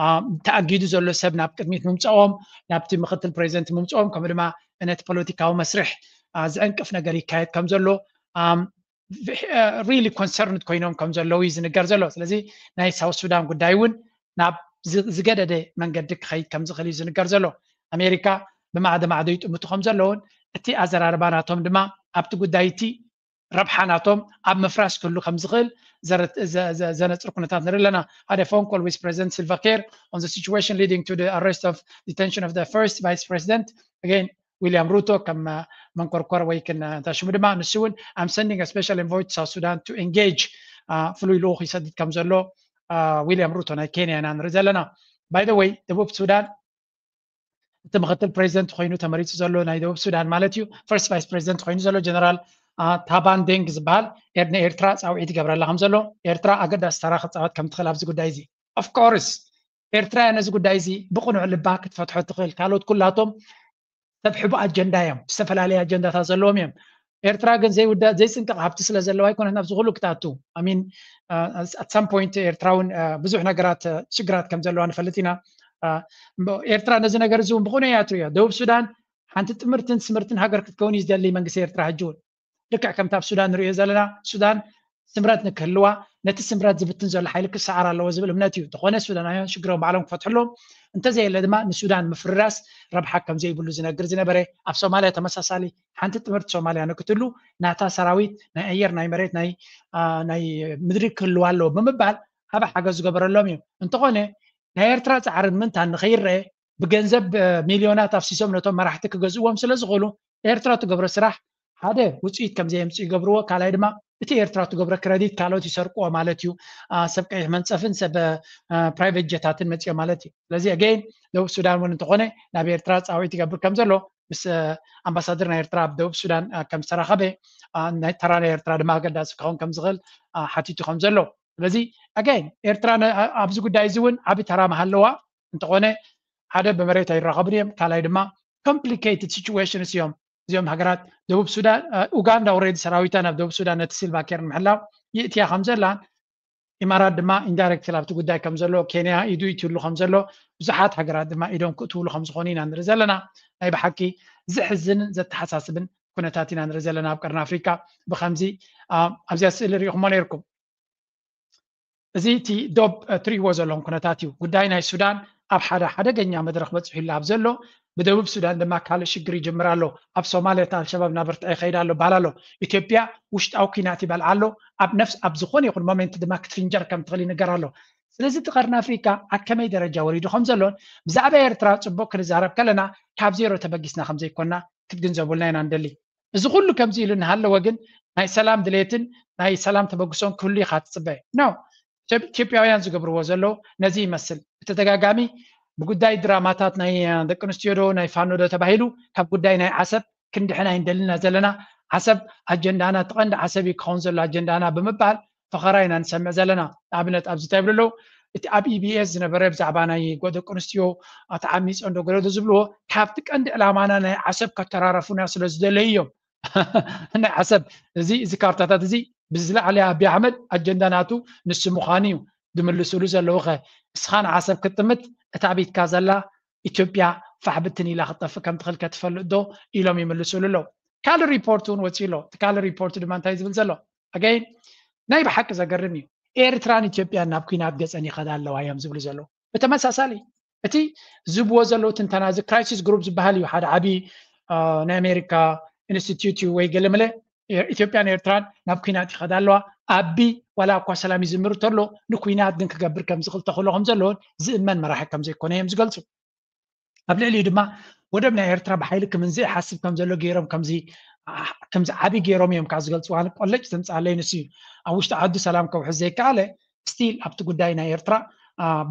አ፣ ተኣጊዱ ዘሎ ሰብ ናብ ቅድሚት ምምፅኦም ናብቲ ምክትል ፕሬዚደንት ምምፅኦም ከምኡ ድማ ነቲ ፖለቲካዊ መስርሕ አ፣ ዝዕንቅፍ ነገር ይካየድ ከም ዘሎ ሪሊ ኮንሰርንድ ኮይኖም ከም ዘለዉ እዩ ዝንገር ዘሎ። ስለዚ ናይ ሳውት ሱዳን ጉዳይ እውን ናብ ዝ- ዝገደደ መንገዲ ክኸይድ ከም ዝኽእል እዩ ዝንገር ዘሎ። ኣሜሪካ ብማዕዶ ማዕዶ ይጥምቱ ከም ዘለውን እቲ ኣዘራርባ ናቶም ድማ ኣብቲ ጉዳይ እቲ ረብሓ ናቶም ኣብ ምፍራስ ክህሉ ከም ዝኽእል ዘረ- ዘ- ዘ- ዘነፅር ኩነታት ንርኢ ኣለና። ሓደ phone call with President Salva Kiir on the situation leading to the arrest of detention of the first vice president, again ዊልያም ሩቶ ከም መንኮርኮር ወይ ክን እንታይ ሽሙ ድማ ንሱ እውን I'm sending a special envoy to South Sudan to engage ፍሉይ ልኡኽ ይሰድድ ከም ዘሎ ዊልያም ሩቶ ናይ ኬንያ ኢና ንርኢ ዘለና። By the way ደቡብ ሱዳን እቲ ምክትል ፕሬዚደንት ኮይኑ ተመሪፁ ዘሎ ናይ ደቡብ ሱዳን ማለት እዩ ፈርስት ቫይስ ፕሬዚደንት ኮይኑ ዘሎ ጀነራል ታባን ደንግ ዝበሃል ንኤርትራ ፃውዒት ይገብረላ ከም ዘሎ ኤርትራ ኣገዳሲ ተራ ክፃወት ከም ትኽእል ኣብዚ ጉዳይ እዚ of course ኤርትራ እያ ነዚ ጉዳይ እዚ ብቕኑዕ ልባ ክትፈትሖ ትኽእል። ካልኦት ኩላቶም ሰብ ሕቡ ኣጀንዳ እዮም፣ ዝተፈላለየ ኣጀንዳታት ዘለዎም እዮም። ኤርትራ ግን ዘይውዳእ ዘይፅንቀቕ ሃብቲ ስለ ዘለዋ ኣይኮነት ናብዚ ኩሉ ክትኣቱ። I mean at some point ኤርትራ እውን ብዙሕ ነገራት ሽግራት ከም ዘለዋ ንፈልጥ ኢና። ኤርትራ ነዚ ነገር እዚ እውን ብቕኑዕ እያ ትሪኦ። ደቡብ ሱዳን ሓንቲ ጥምርትን ስምርትን ሃገር ክትከውን እዩ ዝደሊ መንግስቲ ኤርትራ ሕጂ እውን ልክዕ ከምቲ ኣብ ሱዳን ንሪኦ ዘለና ሱዳን ስምረት ንክህልዋ ነቲ ስምረት ዝብትን ዘሎ ሓይሊ ክሰዓር ኣለዎ ዝብል እምነት እዩ። እንተኾነ ሱዳናውያን ሽግሮም ባዕሎም ክፈትሑ ኣለዎም። እንተዘየለ ድማ ንሱዳን ምፍርራስ ረብሓ ከም ዘይብሉ ዝነግር ዝነበረ ኣብ ሶማልያ ተመሳሳሊ ሓንቲ ጥምርቲ ሶማልያ ንክትህሉ ናታ ሰራዊት ናይ ኣየር ናይ መሬት ናይ ናይ ምድሪ ክህልዋ ኣለዎ ብምባል ዓቢ ሓገዝ ዝገበረሎም እዩ። እንተኾነ ናይ ኤርትራ ፃዕርን ምንታን ንኸይረአ ብገንዘብ ሚልዮናት ኣፍሲሶም ነቶም መራሕቲ ክገዝእዎም ስለ ዝኽእሉ ኤርትራ ትገብሮ ስራሕ ሓደ ውፅኢት ከም ዘየምፅእ ይገብርዎ፣ ካልኣይ ድማ እቲ ኤርትራ ትገብሮ ክረዲት ካልኦት ይሰርቅዎ ማለት እዩ። አ፣ ሰብ ቀይሕ መንፀፍን ሰብ ፕራይቬት ጀታትን መፅኦ ማለት እዩ። ስለዚ ኣገይን ደቡብ ሱዳን እውን እንተኾነ ናብ ኤርትራ ፃውዒት ይገብር ከም ዘሎ ምስ ኣምባሳደር ናይ ኤርትራ ኣብ ደቡብ ሱዳን ከም ዝተራኸበ፣ ናይ ተራ ናይ ኤርትራ ድማ ኣገዳሲ ክኸውን ከም ዝኽእል ሓቲቱ ከም ዘሎ። ስለዚ ኣገይን ኤርትራ ኣብዚ ጉዳይ እዚ እውን ዓቢ ተራ ምሃለዋ፣ እንተኾነ ሓደ ብመሬት ኣይራኸቡን እዮም፣ ካልኣይ ድማ ኮምፕሊኬትድ ሲቹዌሽንስ እዮም እዚኦም ሃገራት። ደቡብ ሱዳን፣ ኡጋንዳ ኦልሬዲ ሰራዊታ ናብ ደቡብ ሱዳን ነቲ ሲልቫ ኬር ንምሕላው ይእትያ ከም ዘላን ኢማራት ድማ ኢንዳይሬክት ኣብቲ ጉዳይ ከም ዘሎ፣ ኬንያ ኢዱ ይትሉ ከም ዘሎ፣ ብዙሓት ሃገራት ድማ ኢዶም ክእትውሉ ከም ዝኾኑ ኢና ንርኢ ዘለና። ናይ ብሓቂ ዘሕዝንን ዘተሓሳስብን ኩነታት ኢና ንርኢ ዘለና ኣብ ቀርኒ ኣፍሪካ። ብከምዚ ኣብዚኣ ስእሊ ርኢኹሞ ነርኩም። እዚ እቲ ዶብ ትርእይዎ ዘለኹም ኩነታት እዩ። ጉዳይ ናይ ሱዳን ኣብ ሓደ ሓደገኛ መድረኽ በፂሑ ይላብ ዘሎ፣ ብደቡብ ሱዳን ድማ ካልእ ሽግር ይጅምር ኣሎ። ኣብ ሶማልያ እቲ ኣልሸባብ እናበርትዐ ይኸይድ ኣሎ በሃል ኣሎ። ኢትዮጵያ ውሽጣዊ ኩናት ይበልዓ ኣሎ። ኣብ ነፍስ ኣብ ዝኾነ ይኹን ሞሜንት ድማ ክትፍንጀር ከም ትኽእል ይንገር ኣሎ። ስለዚ እቲ ቀርኒ ኣፍሪካ ኣብ ከመይ ደረጃ ወሪዱ ከም ዘሎን ብዛዕባ ኤርትራ ፅቡቅ ክንዛረብ ከለና ካብ ዜሮ ተበጊስና ከም ዘይኮና ክትግንዘቡልና ኢና ንደሊ። እዚ ኩሉ ከምዚ ኢሉ እናሃለወ ግን ናይ ሰላም ድሌትን ናይ ሰላም ተበግሶን ክህሉ ኢኻ ትፅበ ነው። ኢትዮጵያውያን ዝገብርዎ ዘለዉ ነዚ ይመስል። ብተደጋጋሚ ብጉዳይ ድራማታት ናይ ደቂ ኣንስትዮ ዶ ናይ ፋኖ ዶ ተባሂሉ ካብ ጉዳይ ናይ ዓሰብ ክንድሕን ኣይንደልና ዘለና። ዓሰብ ኣጀንዳና፣ እቲ ቀንዲ ዓሰብ እዩ ክኸውን ዘሎ ኣጀንዳና ብምባል ፈኸራ ኢና ንሰምዕ ዘለና። ንኣብነት ኣብዚ እንታይ ይብሉ ኣለዉ? እቲ ኣብ ኢቢኤስ ዝነበረ ብዛዕባ ናይ ደቂ ኣንስትዮ ተዓሚፀን ዶ ገለ ዶ ዝብልዎ ካብቲ ቀንዲ ዕላማና ናይ ዓሰብ ከተራረፉና ስለ ዝደለዩ እዮም። ናይ ዓሰብ እዚ እዚ ካርታታት እዚ ብዝለዓለ ኣቢ ኣሕመድ ኣጀንዳ ናቱ ንሱ ምዃኑ እዩ ዝምልስሉ ዘለዉ። ኸ እስኻ ንዓሰብ ክትጥምት እታ ቤትካ ዘላ ኢትዮጵያ ፋሕ ብትን ኢላ ክትጠፍእ ከም ትኽእል ከትፈልጥ ዶ ኢሎም ይምልስሉ ኣለዉ። ካልእ ሪፖርት እውን ወፂኡ ኣሎ። እቲ ካልእ ሪፖርት ድማ እንታይ ዝብል ዘሎ ኣገይን ናይ ብሓቂ ዘገርም እዩ። ኤርትራን ኢትዮጵያን ናብ ኩናት ገፀን ይኸዳ ኣለዋ እዮም ዝብሉ ዘለዉ። ብተመሳሳሊ እቲ ዝብዎ ዘለዉ ትንተና እዚ ክራይሲስ ግሩፕ ዝበሃል እዩ ሓደ ዓብዪ ናይ ኣሜሪካ ኢንስቲትዩት እዩ ወይ ገለመለ። ኢትዮጵያን ኤርትራን ናብ ኩናት ይኸዳ ኣለዋ። ኣቢ ዋላ እኳ ሰላም ይዝምር ተሎ ንኩናት ግን ክገብር ከም ዝኽእል ተኽእሎ ከም ዘለዎን ዝእመን መራሒ ከም ዘይኮነ እዮም ዝገልፁ። ኣብ ልዕሊኡ ድማ ወደብ ናይ ኤርትራ ብሓይሊ ክምንዝእ ይሓስብ ከም ዘሎ ገይሮም ከምዚ ዓቢ ገይሮም እዮም ካብ ዝገልፅዋ። ቆለጭ ዘምፅኣለይ ንሱ እዩ። ኣብ ውሽጢ ዓዱ ሰላም ከውሕስ ዘይከኣለ ስቲል ኣብቲ ጉዳይ ናይ ኤርትራ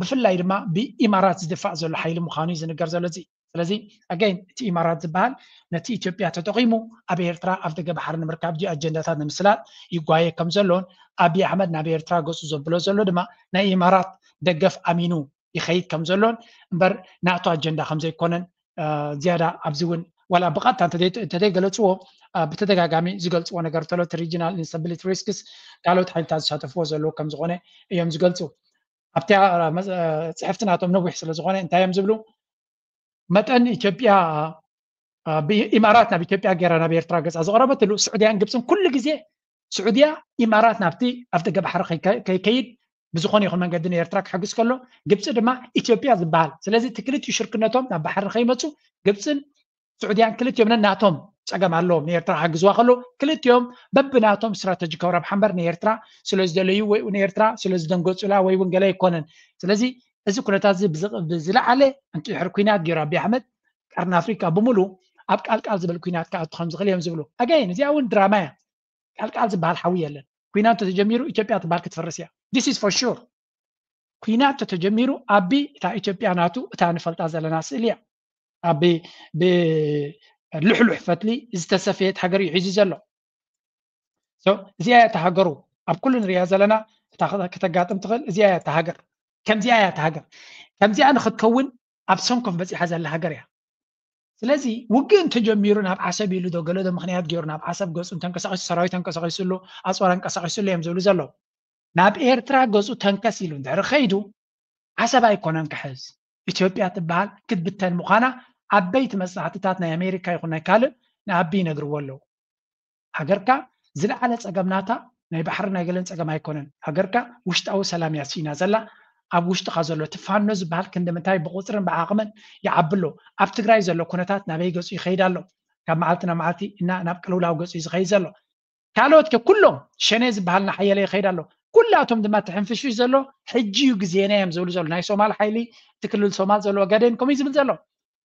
ብፍላይ ድማ ብኢማራት ዝድፋእ ዘሎ ሓይሊ ምዃኑ እዩ ዝንገር ዘሎ እዚ። ስለዚ ኣገይን እቲ ኢማራት ዝበሃል ነቲ ኢትዮጵያ ተጠቒሙ ኣብ ኤርትራ ኣብ ደገ ባሕሪ ንምርካብ ድዩ ኣጀንዳታት ንምስላጥ ይጓየ ከም ዘሎን ኣብይ ኣሕመድ ናብ ኤርትራ ገፁ ዘብሎ ዘሎ ድማ ናይ ኢማራት ደገፍ ኣሚኑ ይኸይድ ከም ዘሎን እምበር ናቶ ኣጀንዳ ከም ዘይኮነን ዝያዳ ኣብዚ እውን ዋላ ብቐጥታ እንተዘይገለፅዎ ብተደጋጋሚ ዝገልፅዎ ነገር ተሎ እቲ ሪጂናል ኢንስታቢሊቲ ሪስክስ ካልኦት ሓይልታት ዝሳተፍዎ ዘለዉ ከም ዝኾነ እዮም ዝገልፁ። ኣብቲ ፅሕፍቲ ናቶም ነዊሕ ስለ ዝኾነ እንታይ እዮም ዝብሉ? መጠን ኢትዮጵያ ኢማራት ናብ ኢትዮጵያ ገይራ ናብ ኤርትራ ገፃ ዘቕረበትሉ ስዑድያን ግብፅን ኩሉ ግዜ ስዑድያ ኢማራት ናብቲ ኣብ ደገ ባሕሪ ከይከይድ ብዝኾነ ይኹን መንገዲ ንኤርትራ ክሕግዝ ከሎ ግብፂ ድማ ኢትዮጵያ ዝበሃል። ስለዚ እቲ ክልቲኡ ሽርክነቶም ናብ ባሕሪ ከይመፁ ግብፅን ስዑድያን ክልቲኦም ነናቶም ፀገም ኣለዎም። ንኤርትራ ክሕግዝዋ ከሎ ክልቲኦም በብናቶም ስትራተጂካዊ ረብሓ እምበር ንኤርትራ ስለ ዝደለዩ ወይ ንኤርትራ ስለ ዝደንገፁላ ወይ እውን ገለ ኣይኮነን። ስለዚ እዚ ኩነታት እዚ ብዝለዓለ እንድሕር ኩናት ገይሩ ኣብይ ኣሕመድ ቀርኒ ኣፍሪካ ብምሉ ኣብ ቃልቃል ዝበል ኩናት ክኣቱ ከም ዝኽእል እዮም ዝብሉ። ኣገይን እዚኣ እውን ድራማ እያ። ቃልቃል ዝበሃል ሓዊ የለን። ኩናት እንተተጀሚሩ ኢትዮጵያ ትበሃል ክትፈርስ እያ። This is for sure። ኩናት እንተተጀሚሩ ኣቢ እታ ኢትዮጵያ ናቱ እታ ንፈልጣ ዘለና ስእሊ እያ። ኣቢ ብልሕሉሕ ፈትሊ ዝተሰፈየት ሃገር እዩ ሒዙ ዘሎ። እዚኣ እያ እታ ሃገሩ ኣብ ኩሉ ንሪኣ ዘለና እታ ከተጋጥም ትኽእል እዚኣ እያ እታ ሃገር። ከምዚኣ እያ እታ ሃገር። ከምዚኣ ንክትከውን ኣብ ሰንኮፍ በፂሓ ዘላ ሃገር እያ። ስለዚ ውግእ እንተጀሚሩ ናብ ዓሰብ ኢሉ ዶ ገለ ዶ ምኽንያት ገይሩ ናብ ዓሰብ ገፁ እንተንቀሳቂሱ ሰራዊት ተንቀሳቂሱሉ ኣፅዋር ኣንቀሳቂሱሉ እዮም ዝብሉ ዘለዉ። ናብ ኤርትራ ገፁ ተንከስ ኢሉ እንድሕሪ ከይዱ ዓሰብ ኣይኮነን ክሕዝ። ኢትዮጵያ ትበሃል ክትብተን ምዃና ዓበይቲ መፅናዕትታት ናይ ኣሜሪካ ይኹን ናይ ካልእ ንኣቢ ይነግርዎ ኣለዉ። ሃገርካ ዝለዓለ ፀገም ናታ ናይ ባሕሪ ናይ ገለን ፀገም ኣይኮነን። ሃገርካ ውሽጣዊ ሰላም እያ ስኢና ዘላ። ኣብ ውሽጥኻ ዘሎ እቲ ፋኖ ዝበሃል ክንዲ ምንታይ ብቁፅርን ብዓቕምን ይዓቢ ኣሎ። ኣብ ትግራይ ዘሎ ኩነታት ናበይ ገፁ ይኸይድ ኣሎ? ካብ መዓልቲ ናብ መዓልቲ እና ናብ ቅልውላው ገፁ እዩ ዝኸይድ ዘሎ። ካልኦት ከ ኩሎም ሸኔ ዝበሃል ናሓየለ ይኸይድ ኣሎ። ኩላቶም ድማ ትሕንፍሽፍሽ ዘሎ ሕጂ እዩ ግዜና እዮም ዝብሉ ዘሎ። ናይ ሶማል ሓይሊ እቲ ክልል ሶማል ዘሎ ኦጋዴን ከምኡ እዩ ዝብል ዘሎ።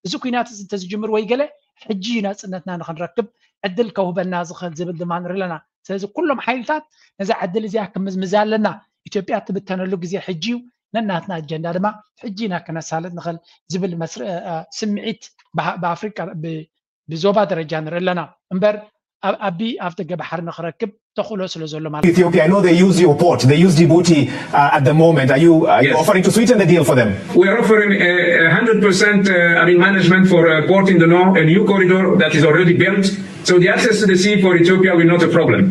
እዚ ኩናት እዚ እንተዝጅምር ወይ ገለ ሕጂ እዩ ናፅነትና ንክንረክብ ዕድል ከውህበና ዝኽእል ዝብል ድማ ንርኢ ኣለና። ስለዚ ኩሎም ሓይልታት ነዛ ዕድል እዚኣ ክምዝምዛ ኣለና። ኢትዮጵያ ትብተነሉ ግዜ ሕጂ እዩ። ነናትና ኣጀንዳ ድማ ሕጂ ኢና ክነሳልጥ ንኽእል ዝብል መስር- እ፣ እ፣ ስምዒት ብሃ- ብኣፍሪቃ ብ- ብዞባ ደረጃ ንርኢ ኣለና እምበር ኣብ ኣቢ ኣብ ደገ ባሕሪ ንኽረክብ ተኽእሎ ስለ ዘሎ ማለት እዩ። Ethiopia, I know they use your port. They use Djibouti uh, at the moment. Are you are you Yes. offering to sweeten the deal for them? We are offering a a hundred percent, uh, I mean, management for a port in the north, a new corridor that is already built. So the access to the sea for Ethiopia will not a problem.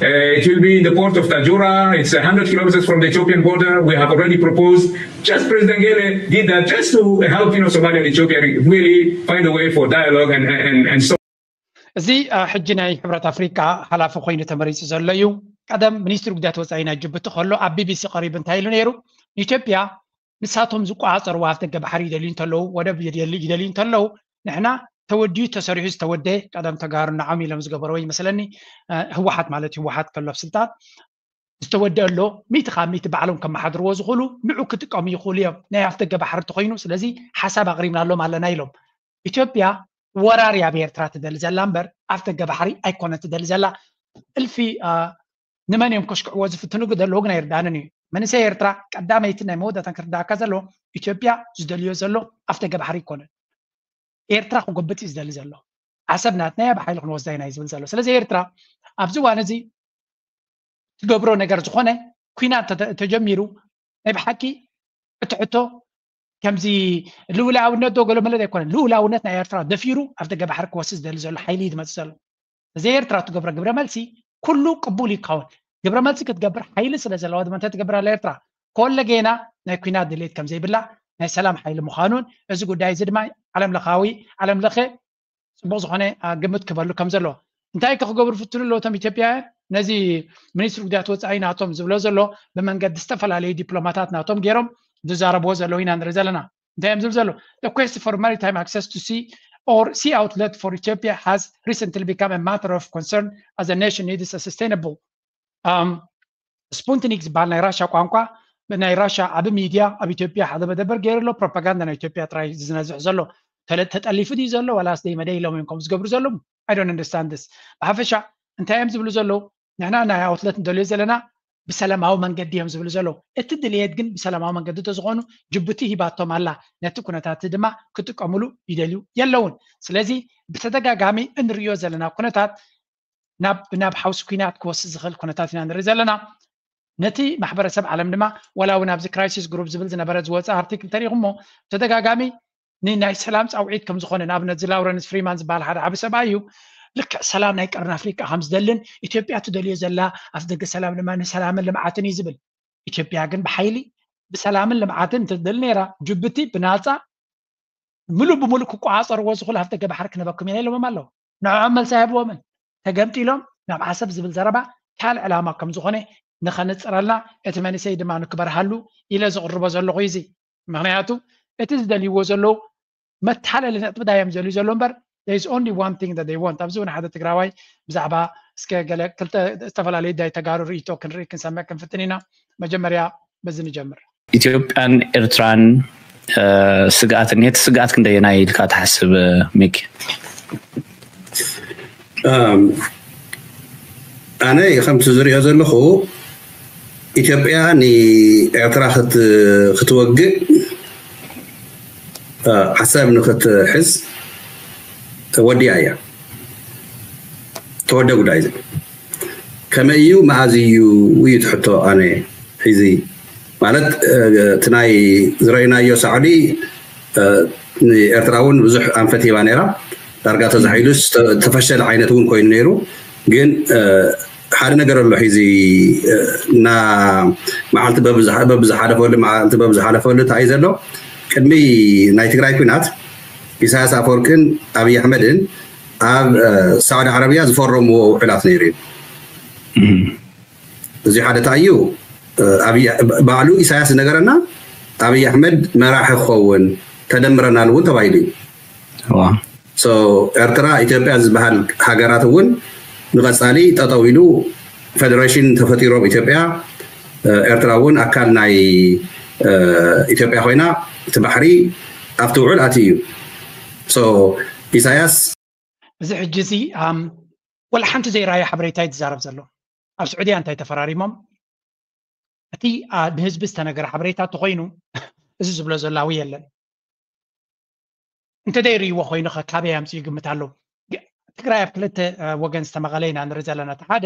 Uh, it will be in the port of Tajura. It's a hundred kilometers from the Ethiopian border. We have already proposed. Just President Gele did that just to help, you know, Somalia and Ethiopia really find a way for dialogue and and and so. እዚ አ፣ ሕጂ ናይ ሕብረት ኣፍሪቃ ሓላፊ ኮይኑ ተመሪጹ ዘሎ እዩ። ቀደም ሚኒስትሪ ጉዳያት ወፃኢ ናይ ጅቡቲ ከሎ ኣብ ቢቢሲ ቀሪቡ እንታይ ኢሉ ነይሩ? ንኢትዮጵያ ንሳቶም ዝቆፃፀርዎ ኣፍ ደገ ባሕሪ ይደልዩ እንተለዉ፣ ወደብ ይደል- ይደልዩ እንተለዉ፣ ንሕና ተወዲኡ ተሰሪሑ ዝተወደየ ቀደም ተጋሩ ንዓም ኢሎም ዝገበርዎ ይመስለኒ። አ፣ ህወሓት ማለት ህወሓት ከሎ ኣብ ስልጣን ዝተወደአ ኣሎ፣ ሚእቲ ካብ ሚእቲ ባዕሎም ከመሓድርዎ ዝኽእሉ ንዑ ክጥቀሙ ይኽእሉ እዮም። ናይ ኣፍ ደገ ባሕሪ እንተኾይኑ፣ ስለዚ ሓሳብ ኣቕሪብናሎም ኣለና ኢሎም። ኢትዮጵያ ወራር ኣብ ኤርትራ ትደሊ ዘላ እምበር ኣፍ ደገ ባሕሪ ኣይኮነን ትደሊ ዘላ። እልፊ አ፣ ንመን እዮም ከሽክዕዎ ዝፍትኑ ዘለዉ ግን ኣይርዳንን እዩ። መንእሰይ ኤርትራ ቀዳመይትን ናይ መወዳእታን ክርዳእካ ዘለዎ ኢትዮጵያ ዝደልዮ ዘሎ ኣፍ ደገ ባሕሪ ኣይኮነን። ኤርትራ ክጎብጥ እዩ ዝደሊ ዘሎ። ዓሰብ ናትና እያ፣ ብሓይሊ ክንወስዳ ኢና እዩ ዝብል ዘሎ። ስለዚ ኤርትራ ኣብዚ እዋን እዚ ትገብሮ ነገር ዝኾነ ኲናት ተተ- ተጀሚሩ ናይ ብሓቂ እቲ ሕቶ ከምዚ ልኡላውነት ዶ ገሎ መለጥ ኣይኮነን። ልኡላውነት ናይ ኤርትራ ደፊሩ ኣብ ደገ ባሕሪ ክወስድ ዝደሊ ዘሎ ሓይሊ እዩ ዝመፅእ ዘሎ። እዚ ኤርትራ ትገብሮ ግብረ መልሲ ኩሉ ቅቡል ይካውን። ግብረ መልሲ ክትገብር ሓይሊ ስለ ዘለዋ ድማ እንታይ ትገብር ኣላ ኤርትራ? ኮለ ጌና ናይ ኲናት ድሌት ከም ዘይብላ ናይ ሰላም ሓይሊ ምዃኑን እዚ ጉዳይ እዚ ድማ ዓለም ለኻዊ ዓለም ለኸ ፅቡቅ ዝኾነ አ፣ ግምት ክበሉ ከም ዘሎ እንታይ ከክገብሩ ፍትኑ ኣለዎ እቶም ኢትዮጵያውያን? ነዚ ሚኒስትሪ ጉዳያት ወፃኢ ናቶም ዝብሎ ዘሎ ብመንገዲ ዝተፈላለዩ ዲፕሎማታት ናቶም ገይሮም ዝዛረብዎ ዘለዉ ኢና ንርኢ ዘለና። እንታይ እዮም ዝብል ዘለዉ? The quest for maritime access to sea or sea outlet for Ethiopia has recently become a matter of concern as the nation needs a sustainable um, ስፑትኒክ ዝበሃል ናይ ራሻ ቋንቋ ናይ ራሻ ዓቢ ሚድያ ኣብ ኢትዮጵያ ሓደ መደበር ገይሩ ኣሎ። ፕሮፓጋንዳ ናይ ኢትዮጵያ ጥራይ ዝነዝሕ ዘሎ ተለ- ተጠሊፉ ድዩ ዘሎ ዋላስ ደይ መደይ ኢሎም እዮም ከም ዝገብሩ ዘለዉ? I don't understand this። ብሓፈሻ እንታይ እዮም ዝብሉ ዘለዉ? ንሕና ናይ ኣውትለት ንደልዮ ዘለና ብሰላማዊ መንገዲ እዮም ዝብሉ ዘለዉ። እቲ ድልየት ግን ብሰላማዊ መንገዲ ተዝኾኑ ጅቡቲ ሂባቶም ኣላ፣ ነቲ ኩነታት ድማ ክጥቀምሉ ይደልዩ የለውን። ስለዚ ብተደጋጋሚ እንርእዮ ዘለና ኩነታት ናብ ናብ ሓውሲ ኲናት ክወስድ ዝኽእል ኩነታት ኢና ንርኢ ዘለና። ነቲ ማሕበረሰብ ዓለም ድማ ዋላ እውን ኣብዚ ክራይሲስ ግሩፕ ዝብል ዝነበረ ዝወፀ ኣርቲክል ተሪኹሞ ተደጋጋሚ ንናይ ሰላም ፃውዒት ከም ዝኾነ ንኣብነት እዚ ላውረንስ ፍሪማን ዝበሃል ሓደ ዓቢ ሰብኣይ እዩ። ልክዕ ሰላም ናይ ቀርኒ ኣፍሪቃ ከም ዝደልን ኢትዮጵያ ትደልዮ ዘላ ኣፍ ደገ ሰላም ድማ ንሰላምን ልምዓትን እዩ ዝብል። ኢትዮጵያ ግን ብሓይሊ ብሰላምን ልምዓትን ትደሊ ነይራ። ጅቡቲ ብናፃ ምሉእ ብምሉእ ክቆፃፀርዎ ዝኽእሉ ኣፍ ደገ ባሕሪ ክነበኩም ኢና ኢሎሞም ኣለዉ። ንዕኦም መልሲ ኣይህብዎምን። ተገምጢሎም ናብ ዓሰብ ዝብል ዘረባ ካልእ ዕላማ ከም ዝኾነ ንኸነፅረልና እቲ መንእሰይ ድማ ንክበርሃሉ ኢለ ዝቕርቦ ዘለኹ እዩ እዚ። ምክንያቱ እቲ ዝደልይዎ ዘለዉ መተሓለሊ ነጥቢ ዳዮም ዘልዩ ዘሎ እምበር there is only one thing that they want። ኣብዚ እውን ሓደ ትግራዋይ ብዛዕባ እስከ ገለ ክልተ ዝተፈላለዩ ዳይ ተጋሩ ርእይቶ ክንርኢ ክንሰምዕ ክንፍትን ኢና። መጀመርያ በዚ ንጀምር። ኢትዮጵያን ኤርትራን ስግኣት እኒሄት ስግኣት ክንደየናይ ኢልካ ትሓስብ ሚኪ? ኣነ ከምቲ ዝሪኦ ዘለኹ ኢትዮጵያ ንኤርትራ ክትወግእ ሓሳብ ንክትሕዝ ወዲያ እያ። ተወደ ጉዳይ እዚ ከመይ እዩ መኣዝ እዩ እዩ ትሕቶ ኣነ ሒዚ ማለት እቲ ናይ ዝረእናዮ ሳዕዲ ንኤርትራ እውን ብዙሕ ኣንፈት ሂባ ነይራ። ዳርጋ ተዛሒሉስ ተፈሸለ ዓይነት እውን ኮይኑ ነይሩ። ግን ሓደ ነገር ኣሎ ሒዚ እና መዓልቲ በብዝሓለፈሉ መዓልቲ በብዝሓለፈሉ እንታይ እዩ ዘሎ ቅድሚ ናይ ትግራይ ኩናት ኢሳያስ ኣፈወርቅን ኣብይ ኣሕመድን ኣብ ሳዑዲ ዓረብያ ዝፈረምዎ ውዕላት ነይሩ እዩ። እዚ ሓደ እንታይ እዩ ባዕሉ ኢሳያስ ዝነገረና ኣብይ ኣሕመድ መራሒ ክኸውን ተደምረናል እውን ተባሂሉ እዩ። ኤርትራ ኢትዮጵያ ዝበሃል ሃገራት እውን ንቐፃሊ ጠጠው ኢሉ ፌደሬሽን ተፈጢሮም ኢትዮጵያ ኤርትራ እውን ኣካል ናይ ኢትዮጵያ ኮይና እቲ ባሕሪ ኣብቲ ውዕል ኣትዩ እዩ። ኢሳያስ እዚ ሕጂ እዚ ወላ ሓንቲ ዘይረኣየ ሓበሬታ እዩ ዝዛረብ ዘሎ። ኣብ ስዑድያ እንታይ ተፈራሪሞም? እቲ ንህዝቢ ዝተነገረ ሓበሬታ እንተኾይኑ፣ እዚ ዝብሎ ዘሎ ኣዊ የለን። እንተደይርእይዎ ኮይኑኸ ካበይ ኣምፅኡ ይግምት ኣለዉ? ትግራይ ኣብ ክልተ ወገን ዝተመቐለ ኢና ንርኢ ዘለና። እቲ ሓደ፣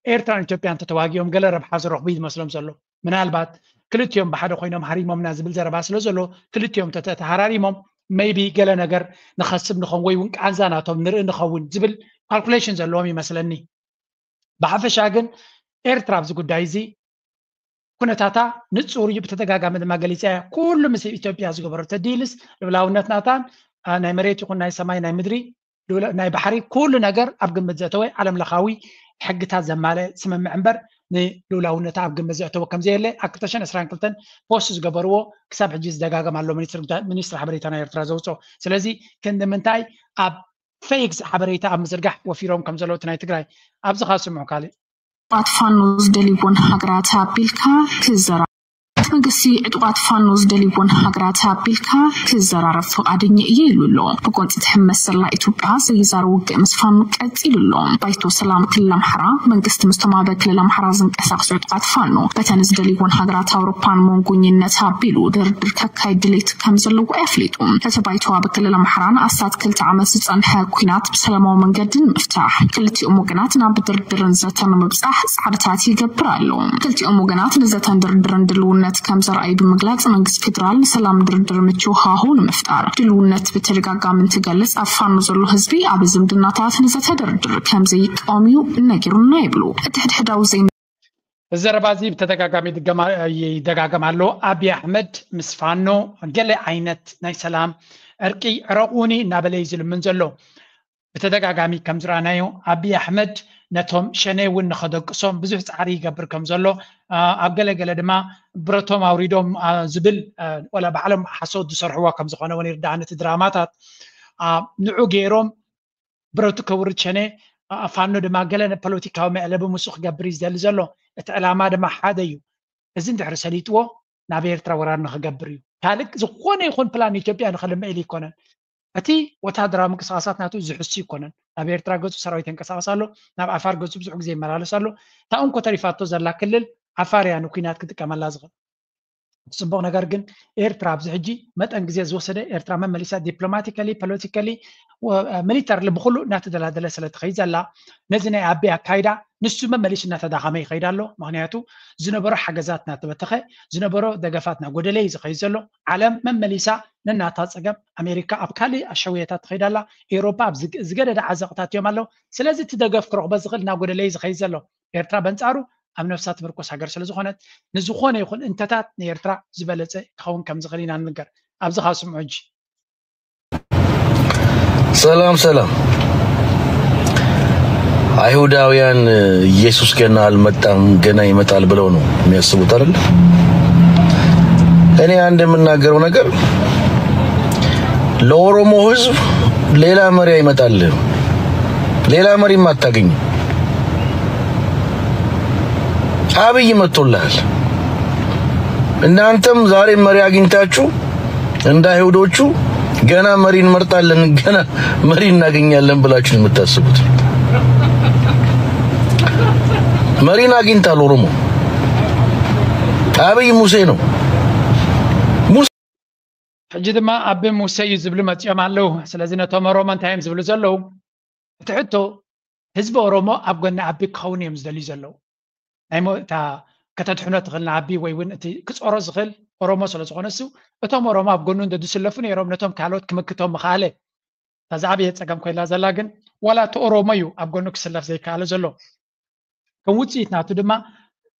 ኤርትራን ኢትዮጵያን እንተተዋጊኦም ገለ ረብሓ ዝረኽቡ እዩ ዝመስሎም ዘሎ። ምናልባት ክልቲኦም ብሓደ ኮይኖም ሃሪሞምና ዝብል ዘረባ ስለ ዘሎ፣ ክልቲኦም ተተሃራሪሞም maybe ገለ ነገር ንኸስብ ንኸውን ወይ እውን ቃንዛ ናቶም ንርኢ ንኸውን ዝብል ካልኩሌሽን ዘለዎም ይመስለኒ። ብሓፈሻ ግን ኤርትራ ኣብዚ ጉዳይ እዚ ኩነታታ ንጹር እዩ። ብተደጋጋሚ ድማ ገሊጻ እያ። ኩሉ ምስ ኢትዮጵያ ዝገበረቶ ዲልስ፣ ልዑላውነት ናታን፣ አ፣ ናይ መሬት ይኹን ናይ ሰማይ፣ ናይ ምድሪ፣ ልዑላ-፣ ናይ ባሕሪ፣ ኩሉ ነገር ኣብ ግምት ዘእተወ ዓለም ለኻዊ ሕግታት ዘማልአ ስምምዕ እምበር፣ ንልዑላውነታ ኣብ ግምት ዘእተወ ከም ዘየለ ኣብ ክልተ ሽሕን ዕስራን ክልተን ፖስት ዝገበርዎ ክሳብ ሕጂ ዝደጋገም ኣሎ። ሚኒስትሪ ጉዳይ፣ ሚኒስትሪ ሓበሬታ ናይ ኤርትራ ዘውፅኦ። ስለዚ ክንዲ ምንታይ ኣብ ፌክ ሓበሬታ ኣብ ምዝርጋሕ ወፊሮም ከም ዘለዉ እቲ ናይ ትግራይ። ኣብዚ ኻብ ስምዑ ካልእ። ዕጡቓት ፋኖ ዝደልይዎን ሃገራት ኣቢልካ ክዘራ-፣ መንግስቲ ዕጡቓት ፋኖ ዝደልይዎን ሃገራት ኣቢልካ ክዘራረብ ፍቓደኛ እየ ኢሉ ኣሎ። ብጎንፂ ትሕመስ ዘላ ኢትዮጵያ ዘይዛረብ ውግእ ምስ ፋኖ ቀፂሉ ኣሎ። ባይቶ ሰላም ክልል ኣምሓራ መንግስቲ ምስቶም ኣብ ክልል ኣምሓራ ዝንቀሳቐሱ ዕጡቓት ፋኖ በተን ዝደልይዎን ሃገራት ኣውሮፓን መንጎኝነት ኣቢሉ ድርድር ከካይድ ድሌት ከም ዘለዎ ኣፍሊጡ። እቲ ባይቶ ኣብ ክልል ኣምሓራ ንኣስታት ክልተ ዓመት ዝጸንሐ ኲናት ብሰላማዊ መንገዲ ንምፍታሕ ክልቲኦም ወገናት ናብ ድርድርን ዘተን ንምብጻሕ ጻዕርታት ይገብር ኣሎ። ክልቲኦም ወገናት ንዘተን ድርድርን ድልውነት ከም ዘርኣዩ ብምግላጽ፣ መንግስቲ ፌደራል ንሰላም ድርድር ምቹው ሃዋህው ንምፍጣር ድልውነት ብተደጋጋሚ እንትገልጽ፣ ኣብ ፋኖ ዘሎ ህዝቢ ኣብ ዝምድናታት ንዘተ ድርድር ከም ዘይቃወም እዩ ነጊሩና ይብሉ። እቲ ሕድሕዳዊ ዘይ- እዚ ዘረባ እዚ ብተደጋጋሚ ይድገማ-፣ ይደጋገም ኣሎ። ኣብይ ኣሕመድ ምስ ፋኖ ገለ ዓይነት ናይ ሰላም ዕርቂ ዕረቑኒ እናበለ እዩ ዝልምን ዘሎ። ብተደጋጋሚ ከም ዝረኣናዮ ኣብይ ኣሕመድ ነቶም ሸኔ እውን ንኸደቅሶም ብዙሕ ጻዕሪ ይገብር ከም ዘሎ፣ አ፣ ኣብ ገለ ገለ ድማ ብረቶም ኣውሪዶም፣ አ፣ ዝብል፣ አ፣ ወላ ባዕሎም ሓሶት ዝሰርሕዋ ከም ዝኾነ እውን ይርዳእኒ። እቲ ድራማታት፣ አ፣ ንዑ ገይሮም ብረቱ ከውርድ ሸኔ፣ አ፣ ፋኖ ድማ ገለ ፖለቲካዊ መዕለቢ ምስኡ ክገብር እዩ ዝደሊ ዘሎ። እቲ ዕላማ ድማ ሓደ እዩ። እዚ እንድሕሪ ሰሊጥዎ ናብ ኤርትራ ወራር ንኽገብር እዩ። ካልእ ዝኾነ ይኹን ፕላን ኢትዮጵያ ንኽልምዕ ኢሉ ኣይኮነን። እቲ ወታደራዊ ምንቅስቓሳት ናቱ ዝሕሱ ኣይኮነን። ናብ ኤርትራ ገጹ ሰራዊት የንቀሳቕስ ኣሎ፣ ናብ ዓፋር ገጹ ብዙሕ ግዜ ይመላለስ ኣሎ። እታ እንኮ ተሪፋቶ ዘላ ክልል ዓፋር እያ ንኲናት ክጥቀመላ ዝኽእል። ጽቡቕ ነገር ግን ኤርትራ ኣብዚ ሕጂ መጠን ግዜ ዝወሰደ ኤርትራ መመሊሳ ዲፕሎማቲካሊ፣ ፖለቲካሊ፣ ወ-፣ ሚሊተርሊ ብኹሉ እናተደላደለ ስለ ትኸይድ ዘላ ነዚ ናይ ኣቢ ኣካይዳ ንሱ መመሊሱ እናተዳኸመ ይኸይድ ኣሎ። ምኽንያቱ ዝነበሮ ሓገዛት እናተበተኸ ዝነበሮ ደገፋት እናጎደለ እዩ ዝኸይድ ዘሎ። ዓለም መመሊሳ ነናታ ጸገም ኣሜሪካ ኣብ ካልእ ኣሸውየታት ትኸይድ ኣላ። ኤውሮፓ ኣብ ዝግ-፣ ዝገደደ ዓዘቕታት እዮም ኣለዉ። ስለዚ እቲ ደገፍ ክረኽቦ ዝኽእል እናጎደለ እዩ ዝኸይድ ዘሎ። ኤርትራ በንጻሩ ኣብ ነፍሳ ትምርኮስ ሃገር ስለ ዝኾነት ንዝኾነ ይኹን እንተታት ንኤርትራ ዝበለጸ ክኸውን ከም ዝኽእል ኢና ንንገር። ኣብዚ ካብ ስምዑ ሕጂ። ሰላም ሰላም። አይሁዳውያን ኢየሱስ ገና አልመጣም፣ ገና ይመጣል ብለው ነው የሚያስቡት አይደል? እኔ አንድ የምናገረው ነገር ለኦሮሞ ህዝብ ሌላ መሪ አይመጣልህም፣ ሌላ መሪም አታገኝም። አብይ መጥቶልሃል። እናንተም ዛሬ መሪ አግኝታችሁ እንደ አይሁዶቹ ገና መሪ እንመርጣለን፣ ገና መሪ እናገኛለን ብላችሁ ነው የምታስቡት። መሪን አግኝታል ኦሮሞ። አብይ ሙሴ ነው። ሙሴ ሕጂ ድማ ኣቢ ሙሴ እዩ ዝብሉ መፂኦም ኣለዉ። ስለዚ ነቶም ኦሮሞ እንታይ እዮም ዝብሉ ዘለዉ? እቲ ሕቶ ህዝቢ ኦሮሞ ኣብ ጎኒ ኣቢ ክኸውን እዮም ዝደልዩ ዘለዉ። ናይ ሞ-፣ እታ ከተድሕኖ ትኽእል ንኣቢ ወይ እውን እቲ ክጾሮ ዝኽእል ኦሮሞ ስለ ዝኾነ እሱ እቶም ኦሮሞ ኣብ ጎኑ እንደ ዝስለፉ ነይሮም ነቶም ካልኦት ክምክቶም ምኽኣለ። እታ ዝዓበየ ጸገም ኮይላ ዘላ ግን ዋላ እቲ ኦሮሞ እዩ ኣብ ጎኑ ክስለፍ ዘይከኣለ ዘሎ። ከም ውጽኢት ናቱ ድማ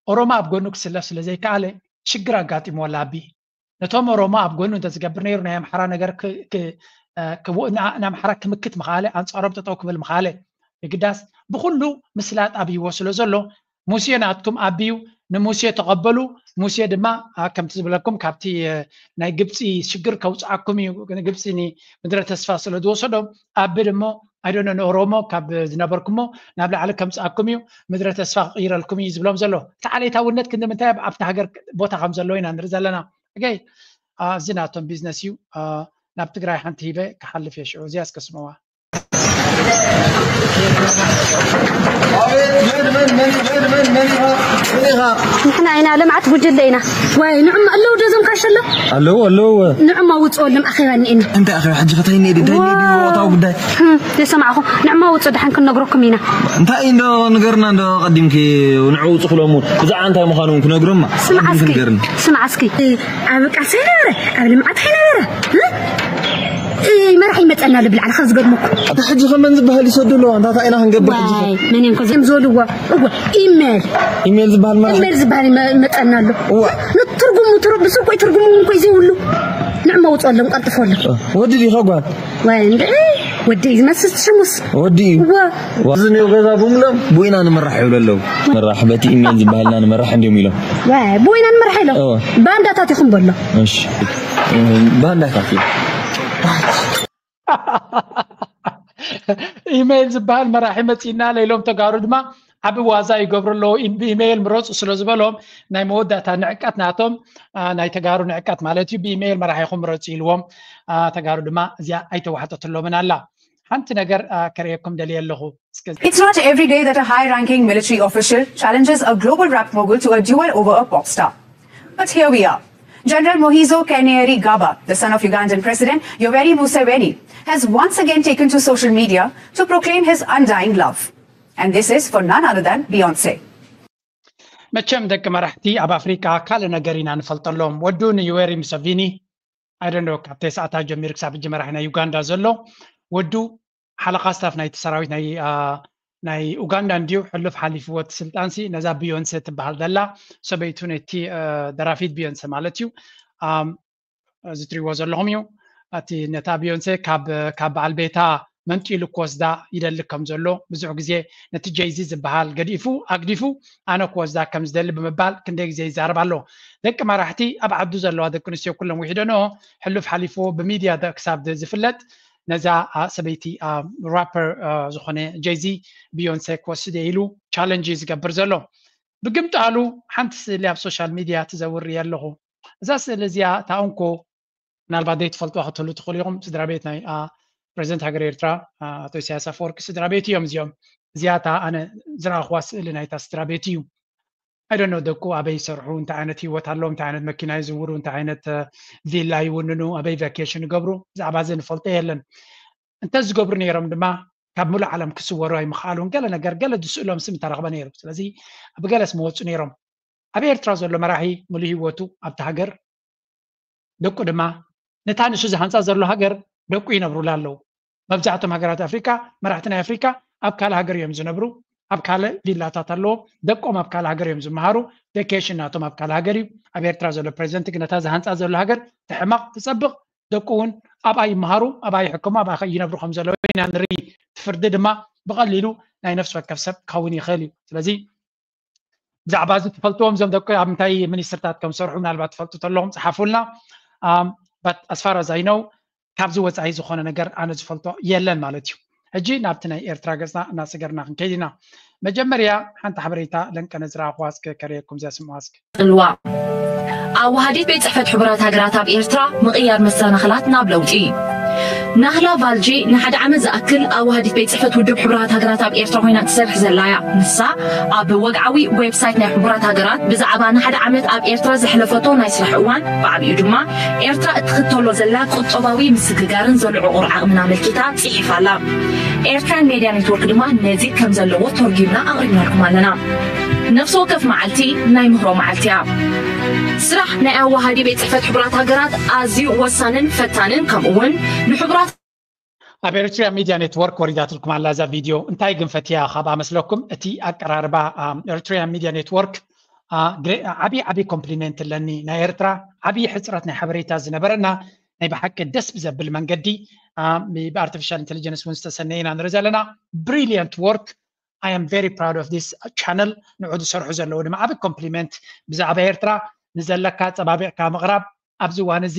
ኦሮሞ ኣብ ጎኑ ክስለፍ ስለ ዘይከኣለ ሽግር ኣጋጢምዎ ኣሎ ኣቢ። ነቶም ኦሮሞ ኣብ ጎኑ እንተዝገብር ነይሩ ናይ ኣምሓራ ነገር ክ-፣ ክ-፣ እ፣ ክው-፣ ንኣ-፣ ንኣምሓራ ክምክት ምኽኣለ፣ ኣንጻሮም ጠጠው ክብል ምኽኣለ። የግዳስ ብኹሉ ምስላጥ ኣብይዎ ስለ ዘሎ ሙሴ ናትኩም ኣብዩ፣ ንሙሴ ተቐበሉ። ሙሴ ድማ፣ አ፣ ከምቲ ዝብለኩም ካብቲ፣ እ፣ ናይ ግብፂ ሽግር ከውፅኣኩም እዩ። ንግብፂ ንምድረ ተስፋ ስለ ዝወሰዶም ኣቢ ድሞ ኣይዶነ ንኦሮሞ ካብ ዝነበርኩሞ ናብ ላዕሊ ከምፅኣኩም እዩ፣ ምድረ ተስፋ ክቕይረልኩም እዩ ዝብሎም ዘሎ። እቲ ዓሌታውነት ክንዲ ምንታይ ኣብ-፣ ኣብቲ ሃገር ቦታ ከም ዘለዎ ኢና ንርኢ ዘለና። ኣገይ፣ አ፣ እዚ ናቶም ቢዝነስ እዩ። አ፣ ናብ ትግራይ ሓንቲ ሂበ ክሓልፍ እየ፣ ሽዑ እዚኣ እስከ ስምዕዋ። ኣቤት፣ መን፣ መን፣ መን፣ መን፣ መን፣ መን ኢኻ? መን ኢኻ? ንሕና ኢና ልምዓት ጉጅለ ኢና። ዋይ፣ ንዕማ ኣለዉ ዶ እዞም ካሸሎ? ኣለዉ፣ ኣለዉ። ንዕማ ውፅኦሎም ኣኼባ እኒኤና። እንታይ ኣኼባ? ሕጂ ከታይ እኒኤ ድዳይ እኒኤ ድዩ ወቕታዊ ጉዳይ? ህም፣ የሰማዕኹም። ንዕማ ውፁ ደሓን ክንነግረኩም ኢና። እንታይ እንዶ ንገርና እንዶ ቀዲምኪ ንዑ ውፁ ክብሎም ብዛዕባ እንታይ ምዃኑ እውን ክነግሮማ። ስማዕ ቀዲምኪ እስኪ፣ ንገርኒ። ስማዕ እስኪ። ኣብ ቃልሲ ኣይነበረ፣ ኣብ ልምዓት ኣይነበረ። እ? እ፣ መራሕ ይመፀና ኣሎ ብላዕሊ ካብ ዝገርመኩም። ኣታ ሕጂ ከመን ዝበሃል ይሰዱ ኣለዋ። እንታይ ኢና ክንገብር ሕጂ? ዋይ፣ መን እዮም ከዚ እዮም ዝበልዎ? እወ፣ ኢሜል። ኢሜል ዝበሃል መራሕ? ኢሜል ዝበሃል ይመ-፣ ይመፀና ኣሎ። እወ። ንትርጉሙ ትር-፣ ብስንኮይ ትርጉሙ እንኮይ ዘይብሉ። ንዕማ ውፅኦሎም፣ ቀልጥፎሎም። ወዲ ዲኻ ጓል? ዋይ፣ እንደ፣ እ፣ ወዲ እዩ ዝመስል ሽሙስ። ወዲ እዩ። እወ። ዋ፣ እዚ ነው ገዛ ብምሎም፣ ብኢና ንምራሕ ይብሉ ኣለዉ። ምራሕ፣ በቲ ኢሜል ዝበሃልና ንምራሕ እንዲዮም ኢሎም። ዋይ፣ ብኢና ንምራሕ ኢሎም። እወ። ባንዳታት ኢኹም በሎ። እሺ። ባንዳታት እዩ። ኢሜይል ዝበሃል መራሒ መፂና ለይሎም ተጋሩ ድማ ዓቢ ዋዛ ይገብሩ ኣለዉ። ኢም-፣ ብኢሜይል ምረፁ ስለ ዝበሎም ናይ መወዳእታ ንዕቀት ናቶም፣ አ፣ ናይ ተጋሩ ንዕቀት ማለት እዩ። ብኢሜይል መራሒኹም ምረፁ ኢልዎም። አ፣ ተጋሩ ድማ እዚኣ ኣይተዋሕጠትሎምን ኣላ። ሓንቲ ነገር፣ አ፣ ከርእየኩም ደልየ ኣለኹ። እስከ It's not every day that a high-ranking military official challenges a global rap mogul to a duel over a pop star. But here we are. General Muhoozi Kainerugaba, the son of Ugandan President Yoweri Museveni, has once again taken to social media to proclaim his undying love. And this is for none other than Beyonce. መቸም ደቂ መራሕቲ ኣብ ኣፍሪቃ ካልእ ነገር ኢና ንፈልጠሎም። ወዱ ንዩዌሪ ሙሰቪኒ፣ I don't know፣ ካብ ተስዓታት ጀሚሩ ክሳብ ሕጂ መራሒ ናይ ዩጋንዳ ዘሎ፣ ወዱ ሓለቓ ስታፍ ናይቲ ሰራዊት ናይ፣ አ፣ ናይ ኡጋንዳ እንድዩ። ሕሉፍ ሓሊፍዎ እቲ ስልጣንሲ ነዛ ቢዮንሰ ትበሃል ዘላ ሰበይቱ፣ ነቲ፣ አ፣ ደራፊት ቢዮንሰ ማለት እዩ። ኣም፣ እዚ ትሪእዎ ዘለኹም እዩ። እቲ ነታ ቢዮንሰ ካብ፣ ካብ በዓል ቤታ መንጢሉ ክወስዳ ይደሊ ከም ዘሎ፣ ብዙሕ ግዜ ነቲ ጀይዚ ዝበሃል ገዲፉ፣ ኣግዲፉ፣ ኣነ ክወስዳ ከም ዝደሊ ብምባል ክንደይ ግዜ ይዛረብ ኣሎ። ደቂ መራሕቲ ኣብ ዓዱ ዘለዋ ደቂ ኣንስትዮ ኩለን ውሒደንኦ፣ ሕሉፍ ሓሊፍዎ ብሚድያ ደ-፣ ክሳብ ደ-፣ ዝፍለጥ፣ ነዛ፣ አ፣ ሰበይቲ፣ አ፣ ራፐር፣ አ፣ ዝኾነ ጀይዚ ቢዮንሰ ክወስድ እየ ኢሉ ቻለንጅ እዩ ዝገብር ዘሎ። ብግምጣሉ ሓንቲ ስእሊ ኣብ ሶሻል ሚድያ ትዘውር እየ ኣለኹ። እዛ ስእሊ እዚኣ እታ እንኮ ምናልባት ዘይትፈልጥዋ ክትህሉ ትኽእሉ ኢኹም። ስድራ ቤት ናይ፣ አ፣ ፕሬዚደንት ሃገር ኤርትራ፣ አ፣ ኣቶ ኢሳያስ ኣፈወርቂ ስድራ ቤት እዮም እዚኦም። እዚኣ እታ ኣነ ዝረኣኽዋ ስእሊ ናይታ ስድራ ቤት እዩ። I don't know፣ ደቁ ኣበይ ይሰርሑ፣ እንታይ ዓይነት ህይወት ኣለዎም፣ እንታይ ዓይነት መኪና ይዝውሩ፣ እንታይ ዓይነት፣ እ፣ ቪላ ይውንኑ፣ ኣበይ ቫኬሽን ይገብሩ፣ ብዛዕባ እዚ ንፈልጦ የለን። እንተ ዝገብሩ ነይሮም ድማ ካብ ሙሉእ ዓለም ክስወሩ ኣይምኽኣሉን። ገለ ነገር፣ ገለ ዝስእሎም ስም እንተረኽበ ነይሩ። ስለዚ ብገለስ መወፁ ነይሮም። ኣብ ኤርትራ ዘሎ መራሒ ሙሉእ ህይወቱ ኣብቲ ሃገር፣ ደቁ ድማ ነታ ንሱ ዝሃንጻ ዘሎ ሃገር ደቁ ይነብሩላ ኣለዉ። መብዛሕቶም ሃገራት ኣፍሪቃ፣ መራሕቲ ናይ ኣፍሪቃ ኣብ ካልእ ሃገር እዮም ዝነብሩ፣ ኣብ ካልእ ቪላታት ኣለዎም፣ ደቆም ኣብ ካልእ ሃገር እዮም ዝመሃሩ፣ ቬኬሽን ናቶም ኣብ ካልእ ሃገር እዩ። ኣብ ኤርትራ ዘሎ ፕሬዚደንት ግን ነታ ዝሃንጻ ዘሎ ሃገር ትሕመቕ፣ ትጸብቕ፣ ደቁ እውን ኣብኣ ይመሃሩ፣ ኣብኣ ይሕከሙ፣ ኣብኣ ይነብሩ ከም ዘለዉ ኢና ንርኢ። እቲ ፍርዲ ድማ ብቐሊሉ ናይ ነፍሲ ወከፍ ሰብ ክኸውን ይኽእል እዩ። ስለዚ ብዛዕባ እዚ ትፈልጥዎም እዞም ደቂ ኣብ እንታይ ሚኒስትርታት ከም ዝሰርሑ ምናልባት ትፈልጡ ተለኹም ጸሓፉልና። ኣም፣ but as far as I know፣ ካብዚ ወጻኢ ዝኾነ ነገር ኣነ ዝፈልጦ የለን ማለት እዩ። ሕጂ ናብቲ ናይ ኤርትራ ገጽና እናሰገርና ክንከይድ ኢና። መጀመርያ ሓንቲ ሓበሬታ ለንቀነ ዝረኣኹዋ እስከ ከርእየኩም፣ እዚኣ ስምዑዋ እስከ። ጽልዋ። ኣዋሃዲት ቤት ጽሕፈት ሕቡራት ሃገራት ኣብ ኤርትራ ምቕያር መሰናኽላት ናብ ለውጢ። ናህላ ቫልጂ ንሓደ ዓመት ዝኣክል ኣዋሃዲት ቤት ጽሕፈት ውድብ ሕቡራት ሃገራት ኣብ ኤርትራ ኮይና ትሰርሕ ዘላ እያ። ንሳ ኣብ ወግዓዊ ዌብሳይት ናይ ሕቡራት ሃገራት ብዛዕባ ንሓደ ዓመት ኣብ ኤርትራ ዘሕለፈቶ ናይ ስራሕ እዋን፣ ብዓቢኡ ድማ ኤርትራ እትኽተሎ ዘላ ቁጠባዊ ምስግጋርን ዘሎ ዕቑር ዓቕምን ኣመልኪታ ጽሒፋ ኣላ። ኤርትራን ሜድያ ኔትወርክ ድማ ነዚ ከም ዘለዎ ተርጒምና ኣቕሪብናልኩም ኣለና። ነፍሲ ወከፍ መዓልቲ ናይ ምህሮ መዓልቲ እያ። ስራሕ ናይ ኣዋሃዲ ቤት ጽሕፈት ሕቡራት ሃገራት ኣዝዩ ወሳንን ፈታንን፣ ከምኡ እውን ንሕቡራት ኣብ ኤሪትሪያን ሚድያ ኔትወርክ ወሪዳትልኩም ኣላ እዛ ቪድዮ። እንታይ ግን ፈትያ ካብ ኣመስለኩም፣ እቲ ኣቀራርባ፣ ኣም፣ ኤሪትሪያን ሚድያ ኔትወርክ፣ አ፣ ግሬ-፣ ዓብዪ ዓብዪ ኮምፕሊመንት ኣለኒ። ናይ ኤርትራ ዓብዪ ሕጽረት ናይ ሓበሬታ ዝነበረና፣ ናይ ብሓቂ ደስ ብዘብል መንገዲ፣ አ፣ ብ-፣ ብኣርቲፊሻል ኢንተሊጀንስ እውን ዝተሰነየ ኢና ንርኢ ዘለና። ብሪሊየንት ወርክ። I am very proud of this channel። ንዑ ዝሰርሑ ዘለዉ ድማ ዓቢ ኮምፕሊመንት። ብዛዕባ ኤርትራ ንዘለካ ኣጸባቢቕካ ምቕራብ፣ ኣብዚ እዋን እዚ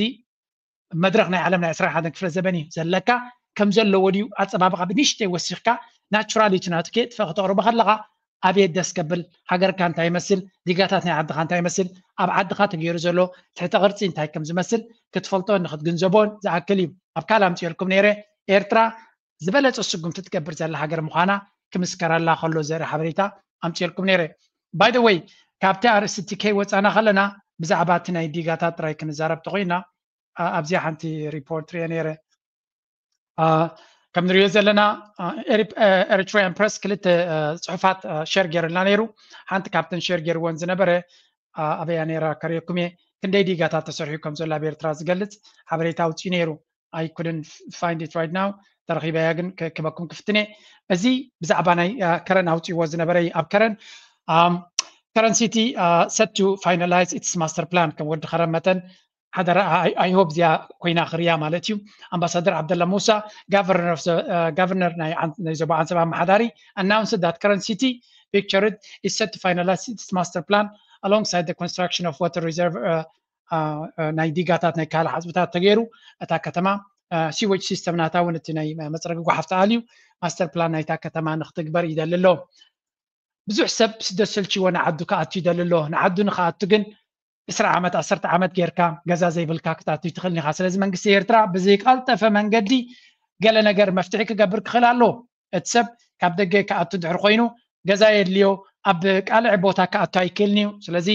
መድረኽ ናይ ዓለም ናይ ዕስራን ሓደን ክፍለ ዘበን እዩ ዘለካ። ከም ዘለዎ ድዩ ኣጸባብቓ ብንእሽተይ ወሲኽካ፣ ናቹራሊቲ ናቱ ከየጥፈ ከተቕርቦ ከለኻ፣ ኣቤት ደስ ከብል። ሃገርካ እንታይ ይመስል፣ ዲጋታት ናይ ዓድኻ እንታይ ይመስል፣ ኣብ ዓድኻ ተገይሩ ዘሎ ትሕተ ቅርጺ እንታይ ከም ዝመስል ክትፈልጦን ንክትግንዘቦን ዝኣክል እዩ። ኣብ ካልእ ኣምጽኤልኩም ነይረ። ኤርትራ ዝበለፀ ስጉምቲ ትገብር ዘላ ሃገር ምዃና ክምስከረላ ከሎ ዘርኢ ሓበሬታ ኣምፅኤልኩም ነይረ። By the way፣ ካብቲ ኣርእስቲ ከይወፃና ከለና ብዛዕባ እቲ ናይ ዲጋታት ጥራይ ክንዛረብ ተኮይና ኣብዚኣ ሓንቲ ሪፖርት ሪአ ነይረ። ከም ንሪኦ ዘለና ኤሪትሪያን ፕረስ ክልተ ፅሑፋት ሸር ገይርልና ነይሩ። ሓንቲ ካብተን ሸር ገይርወን ዝነበረ ኣበያ ነይራ ከርእየኩም እየ። ክንደይ ዲጋታት ተሰርሑ ከም ዘሎ ኣብ ኤርትራ ዝገልፅ ሓበሬታ ኣውፅኡ ነይሩ። I couldn't find it right now። ተረኺበያ ግን ክበኩም ክፍትነ። እዚ ብዛዕባ ናይ ከረን ኣውፅእዎ ዝነበረ ኣብ ከረን ከረን ሲቲ set to finalize its master plan ከም ወዲ ከረን መጠን ሓደራ። I hope እዚኣ ኮይና ክርያ ማለት እዩ። ኣምባሳደር ዓብደላ ሙሳ ጋቨርነር ናይ ዞባ ዓንሰባ ኣመሓዳሪ announced that Karen City pictured is set to finalize its master plan alongside the construction of water reserve ናይ ዲጋታት ናይ ካልእ ሓፅብታት ተገይሩ እታ ከተማ ሲወጅ ሲስተም ናታ እውን እቲ ናይ መፅረጊ ጓሓፍ ተኣልዩ ማስተር ፕላን ናይታ ከተማ ንክትግበር ይደሊ ኣሎ። ብዙሕ ሰብ ስደት ሰልችዎ ንዓዱ ክኣቱ ይደሊ ኣሎ። ንዓዱ ንክኣቱ ግን ዕስራ ዓመት ዓሰርተ ዓመት ጌርካ ገዛ ዘይብልካ ክትኣቱ ይትኽእል ኢኻ። ስለዚ መንግስቲ ኤርትራ ብዝቀልጠፈ መንገዲ ገለ ነገር መፍትሒ ክገብር ክኽእል ኣሎ። እቲ ሰብ ካብ ደገ ክኣቱ እንድሕር ኮይኑ ገዛ የድልዮ፣ ኣብ ቃልዕ ቦታ ክኣቱ ኣይክእልን እዩ። ስለዚ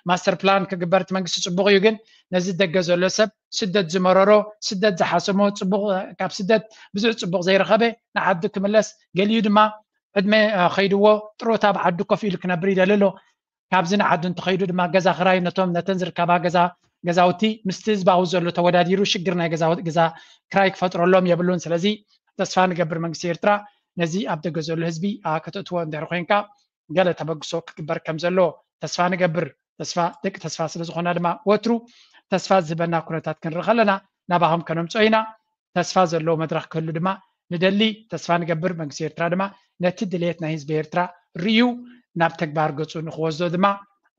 ማስተር ፕላን ክግበር እቲ መንግስቲ ፅቡቕ እዩ፣ ግን ነዚ ደገ ዘሎ ሰብ ስደት ዝመረሮ ስደት ዝሓሰሞ ፅቡቕ ካብ ስደት ብዙሕ ፅቡቕ ዘይረኸበ ንዓዱ ክምለስ፣ ገሊኡ ድማ ዕድመ ከይድዎ ጥሮታ ኣብ ዓዱ ኮፍ ኢሉ ክነብር ይደሊ ኣሎ። ካብዚ ንዓዱ እንተኸይዱ ድማ ገዛ ክራይ ነቶም ነተን ዝርከባ ገዛ ገዛውቲ ምስቲ ህዝባዊ ዘሎ ተወዳዲሩ ሽግር ናይ ገዛ ክራይ ክፈጥረሎም የብሉን። ስለዚ ተስፋ ንገብር መንግስቲ ኤርትራ ነዚ ኣብ ደገ ዘሎ ህዝቢ ከተእትዎ እንድሕር ኮይንካ ገለ ተበግሶ ክግበር ከም ዘሎ ተስፋ ንገብር። ተስፋ ደቂ ተስፋ ስለ ዝኾና ድማ ወትሩ ተስፋ ዝህበና ኩነታት ክንርኢ ከለና ናባኹም ከነምፅኦ ኢና። ተስፋ ዘለዎ መድረኽ ክህሉ ድማ ንደሊ፣ ተስፋ ንገብር። መንግስቲ ኤርትራ ድማ ነቲ ድሌት ናይ ህዝቢ ኤርትራ ርእዩ ናብ ተግባር ገፁ ንክወስዶ ድማ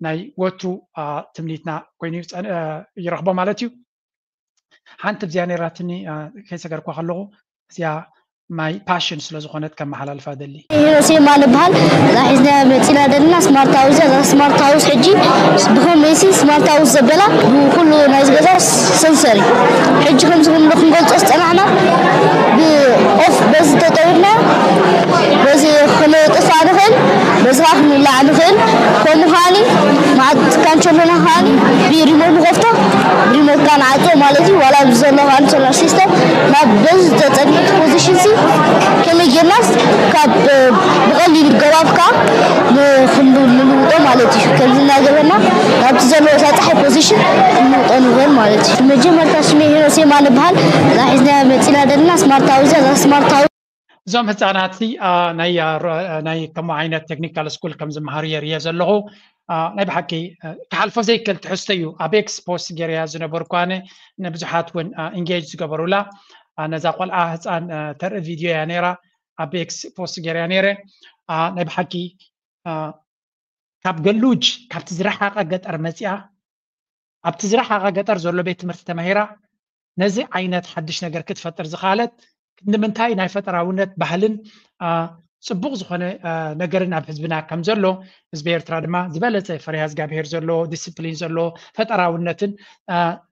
ናይ ወትሩ ትምኒትና ኮይኑ ይረኽቦ ማለት እዩ። ሓንቲ እዚኣ ነይራትኒ ከይሰገርኳ ከለኹ እዚኣ ማይ ፓሽን ስለ ዝኾነት ከመሓላልፋ ደሊ። ሄኖስ የማነ ይበሃል። እዛ ሒዝናያ መፂና ዘለና ስማርት ሃውስ እያ። እዛ ስማርት ሃውስ ሕጂ ብኸመይሲ ስማርት ሃውስ ዘበላ ብኩሉ ናይዚ ገዛ ሰንሰር እዩ። ሕጂ ከምዚ ክንብሎ ክንገልፆ ዝፀናሕና ብኦፍ በዚ ተጠዊድና በዚ ክነጥፋ ንኽእል፣ በዚ ከዓ ክንውላዕ ንኽእል። ከምኡ ከዓኒ መዓት ካንቸሎና ከዓኒ ብሪሞት ንኸፍቶ፣ ብሪሞት ከዓ ንዓፅዮ ማለት እዩ። ዋላ ኣብዚ ዘሎ ከዓ ሶላር ሲስተም ናብ በዚ ተፀኒት ፖዚሽን ሲ ከመይ ጌርናስ ካብ ብቐሊል ገባብ ከዓ ንልውጦ ማለት እዩ። ከምዚ እናገበርና ናብቲ ዘለዎ ሳፀሐ ፖዚሽን ክንልውጦ ንኽእል ማለት እዩ። መጀመርታ ሽመይ ሄኖስ የማነ ይበሃል። እዛ ሒዝናያ መፂና ዘለና ስማርት ሃውስ እያ። እዛ ስማርት ሃውስ እዞም ህፃናት ናይ ከምኡ ዓይነት ቴክኒካል ስኩል ከም ዝመሃሩ የርእየ ዘለኹ። ናይ ብሓቂ ክሓልፎ ዘይክእል ትሕዝቶ እዩ። ኣብ ኤክስ ፖስት ገይረያ ዝነበርኩ ኣነ ንብዙሓት እውን ኢንጌጅ ዝገበሩላ ነዛ ቆልዓ ህፃን ተርኢ ቪድዮ እያ ነይራ። ኣብ ኤክስ ፖስት ገይረያ ነይረ። ናይ ብሓቂ ካብ ገሉጅ ካብቲ ዝረሓቐ ገጠር መፂኣ ኣብቲ ዝረሓቐ ገጠር ዘሎ ቤት ትምህርቲ ተማሂራ ነዚ ዓይነት ሓድሽ ነገር ክትፈጥር ዝኸኣለት ክንዲ ምንታይ ናይ ፈጠራውነት ባህልን ፅቡቕ ዝኾነ ነገርን ኣብ ህዝብና ከም ዘሎ ህዝቢ ኤርትራ ድማ ዝበለፀ ፈሪሃ እግዚኣብሄር ዘለዎ ዲስፕሊን ዘለዎ ፈጠራውነትን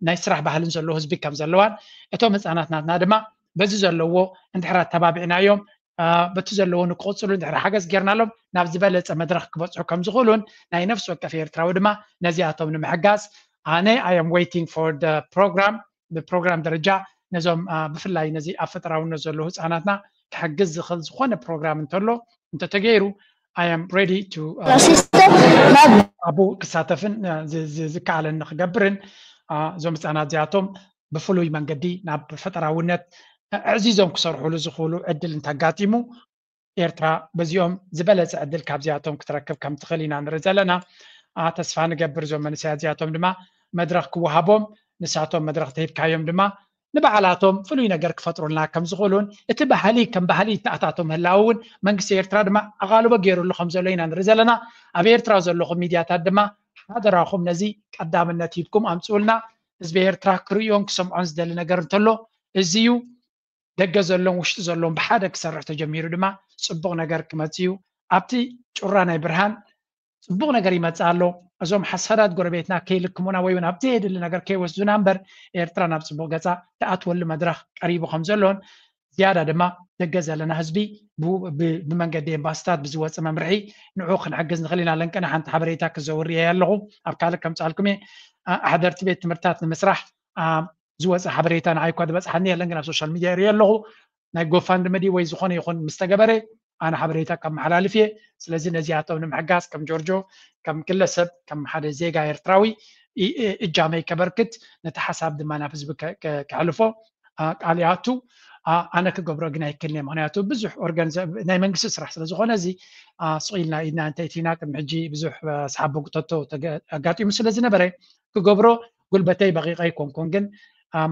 ናይ ስራሕ ባህልን ዘለዎ ህዝቢ ከም ዘለዋን እቶም ህፃናት ናትና ድማ በዚ ዘለዎ እንድሕር ኣተባቢዕናዮም በቲ ዘለዎ ንክቕፅሉ እንድሕር ሓገዝ ጌርናሎም ናብ ዝበለፀ መድረኽ ክበፅሑ ከም ዝኽእሉን ናይ ነፍሲ ወከፍ ኤርትራዊ ድማ ነዚኣቶም ንምሕጋዝ ኣነ I am waiting for the program ብፕሮግራም ደረጃ ነዞም ብፍላይ ነዚ ኣብ ፈጠራውነት ዘለዉ ህፃናትና ክሕግዝ ዝኽእል ዝኾነ ፕሮግራም እንተሎ እንተተገይሩ I am ready to ሲስተም ናብ ኣብኡ ክሳተፍን ዝከኣለኒ ክገብርን እዞም ህፃናት እዚኣቶም ብፍሉይ መንገዲ ናብ ፈጠራውነት ኣዕዚዞም ክሰርሕሉ ዝኽእሉ ዕድል እንተጋጢሙ ኤርትራ በዚኦም ዝበለፀ ዕድል ካብዚኣቶም ክትረክብ ከም ትኽእል ኢና ንርኢ ዘለና። ተስፋ ንገብር እዞም መንእሰያት እዚኣቶም ድማ መድረኽ ክወሃቦም ንሳቶም መድረኽ ተሂብካዮም ድማ ንባዕላቶም ፍሉይ ነገር ክፈጥሩልና ከም ዝኽእሉን እቲ ባህሊ ከም ባህሊ ይተኣታቶ ምህላው እውን መንግስቲ ኤርትራ ድማ ኣቓልቦ ገይሩሉ ከም ዘሎ ኢና ንርኢ ዘለና። ኣብ ኤርትራ ዘለኹም ሚድያታት ድማ ሓደራኹም ነዚ ቀዳምነት ሂብኩም ኣምፅኡልና። ህዝቢ ኤርትራ ክርእዮን ክሰምዖን ዝደሊ ነገር እንተሎ እዚ እዩ። ደገ ዘሎን ውሽጢ ዘሎን ብሓደ ክሰርሕ ተጀሚሩ ድማ ፅቡቕ ነገር ክመፅእ እዩ። ኣብቲ ጩራ ናይ ብርሃን ፅቡቕ ነገር ይመፅእ ኣሎ። እዞም ሓሳዳት ጎረቤትና ከይልክሙና ወይ እውን ኣብቲ የድሊ ነገር ከይወስዱና እምበር ኤርትራ ናብ ፅቡቕ ገፃ ትኣትወሉ መድረኽ ቀሪቡ ከም ዘሎን ዝያዳ ድማ ደገ ዘለና ህዝቢ ብመንገዲ ኤምባስታት ብዝወፀ መምርሒ ንዑ ክንሕግዝ ንኽእል ኢና። ለንቀና ሓንቲ ሓበሬታ ክዘውር እየ ኣለኹ፣ ኣብ ካልእ ከምፃልኩም እየ። ኣሕደርቲ ቤት ትምህርታት ንምስራሕ ዝወፀ ሓበሬታ ንዓይ እኳ ዝበፅሓኒ የለን፣ ግን ኣብ ሶሻል ሚድያ ይርኢ ኣለኹ። ናይ ጎፋንድመዲ ወይ ዝኾነ ይኹን ምስ ተገበረ ኣነ ሓበሬታ ካብ መሓላልፍ እየ። ስለዚ ነዚኣቶም ንምሕጋዝ ከም ጆርጆ፣ ከም ግለሰብ፣ ከም ሓደ ዜጋ ኤርትራዊ እጃመይ ከበርክት፣ ነቲ ሓሳብ ድማ ናብ ህዝቢ ከሕልፎ ቃል ይኣቱ። ኣነ ክገብሮ ግን ኣይክልንየ፣ ምክንያቱ ብዙሕ ኦርጋን ናይ መንግስቲ ስራሕ ስለዝኾነ፣ እዚ ስቕ ኢልና ኢድና እንተእቲና ቅድሚ ሕጂ ብዙሕ ሰሓቦ ጉተቶ ኣጋጢሙ ስለዝነበረ፣ ክገብሮ ጉልበተይ በቂቐ ኣይኮንኩን። ግን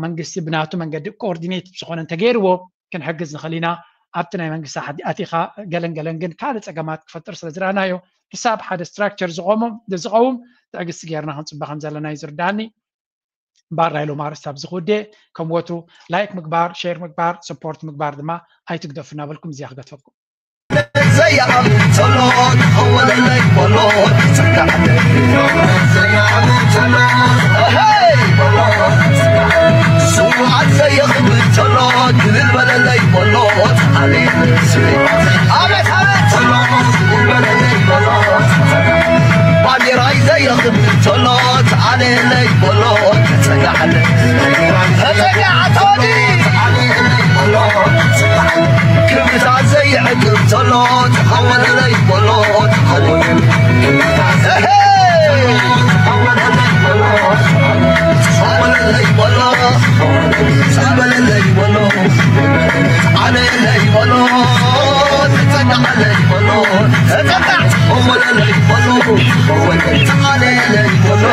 መንግስቲ ብናቱ መንገዲ ኮኦርዲኔት ዝኾነ እንተገይርዎ ክንሕግዝ ንኽእል ኢና። ኣብቲ ናይ መንግስቲ ኣቲኻ ገለን ገለን ግን ካልእ ፀገማት ክፈጥር ስለዝረኣናዮ፣ ክሳብ ሓደ ስትራክቸር ዝቆሞ ዝቐውም ትዕግስቲ ጌርና ክንፅበ ከም ዘለና እዩ ዝርዳኒ። ባር ናይ ሎም ኣርእስቲ ኣብዚ ክውድእ። ከም ወትሩ ላይክ ምግባር፣ ሼር ምግባር፣ ሰፖርት ምግባር ድማ ኣይትግደፉ እናበልኩም እዚኣ ክገትፈኩም። ዘይዓብ ጸሎት ኣወለለይ በሎ። ዘይዓብ ጸሎት ኣወለለይ በሎ። ስውዓት ዘየኽብር ጸሎት ክብል በለለይ በሎ። ኣቤት፣ ኣቤት ጸሎት ክብል በለለይ በሎ። ባንዴራይ ዘየኽብር ጸሎት ኣለለይ በሎ። ተጸጋዕለ ተጸጋዕ ኣታወዲ ክብታ ዘይዕቅብ ዘሎ ተኸወለለይ በሎ። ተኸወለለይ በሎ። ጸበለለይ በሎ። ዓለለይ በሎ። ተጸጋዕለይ በሎ። ተጸጋዕ ተኸወለለይ በሎ። ዓለለይ በሎ።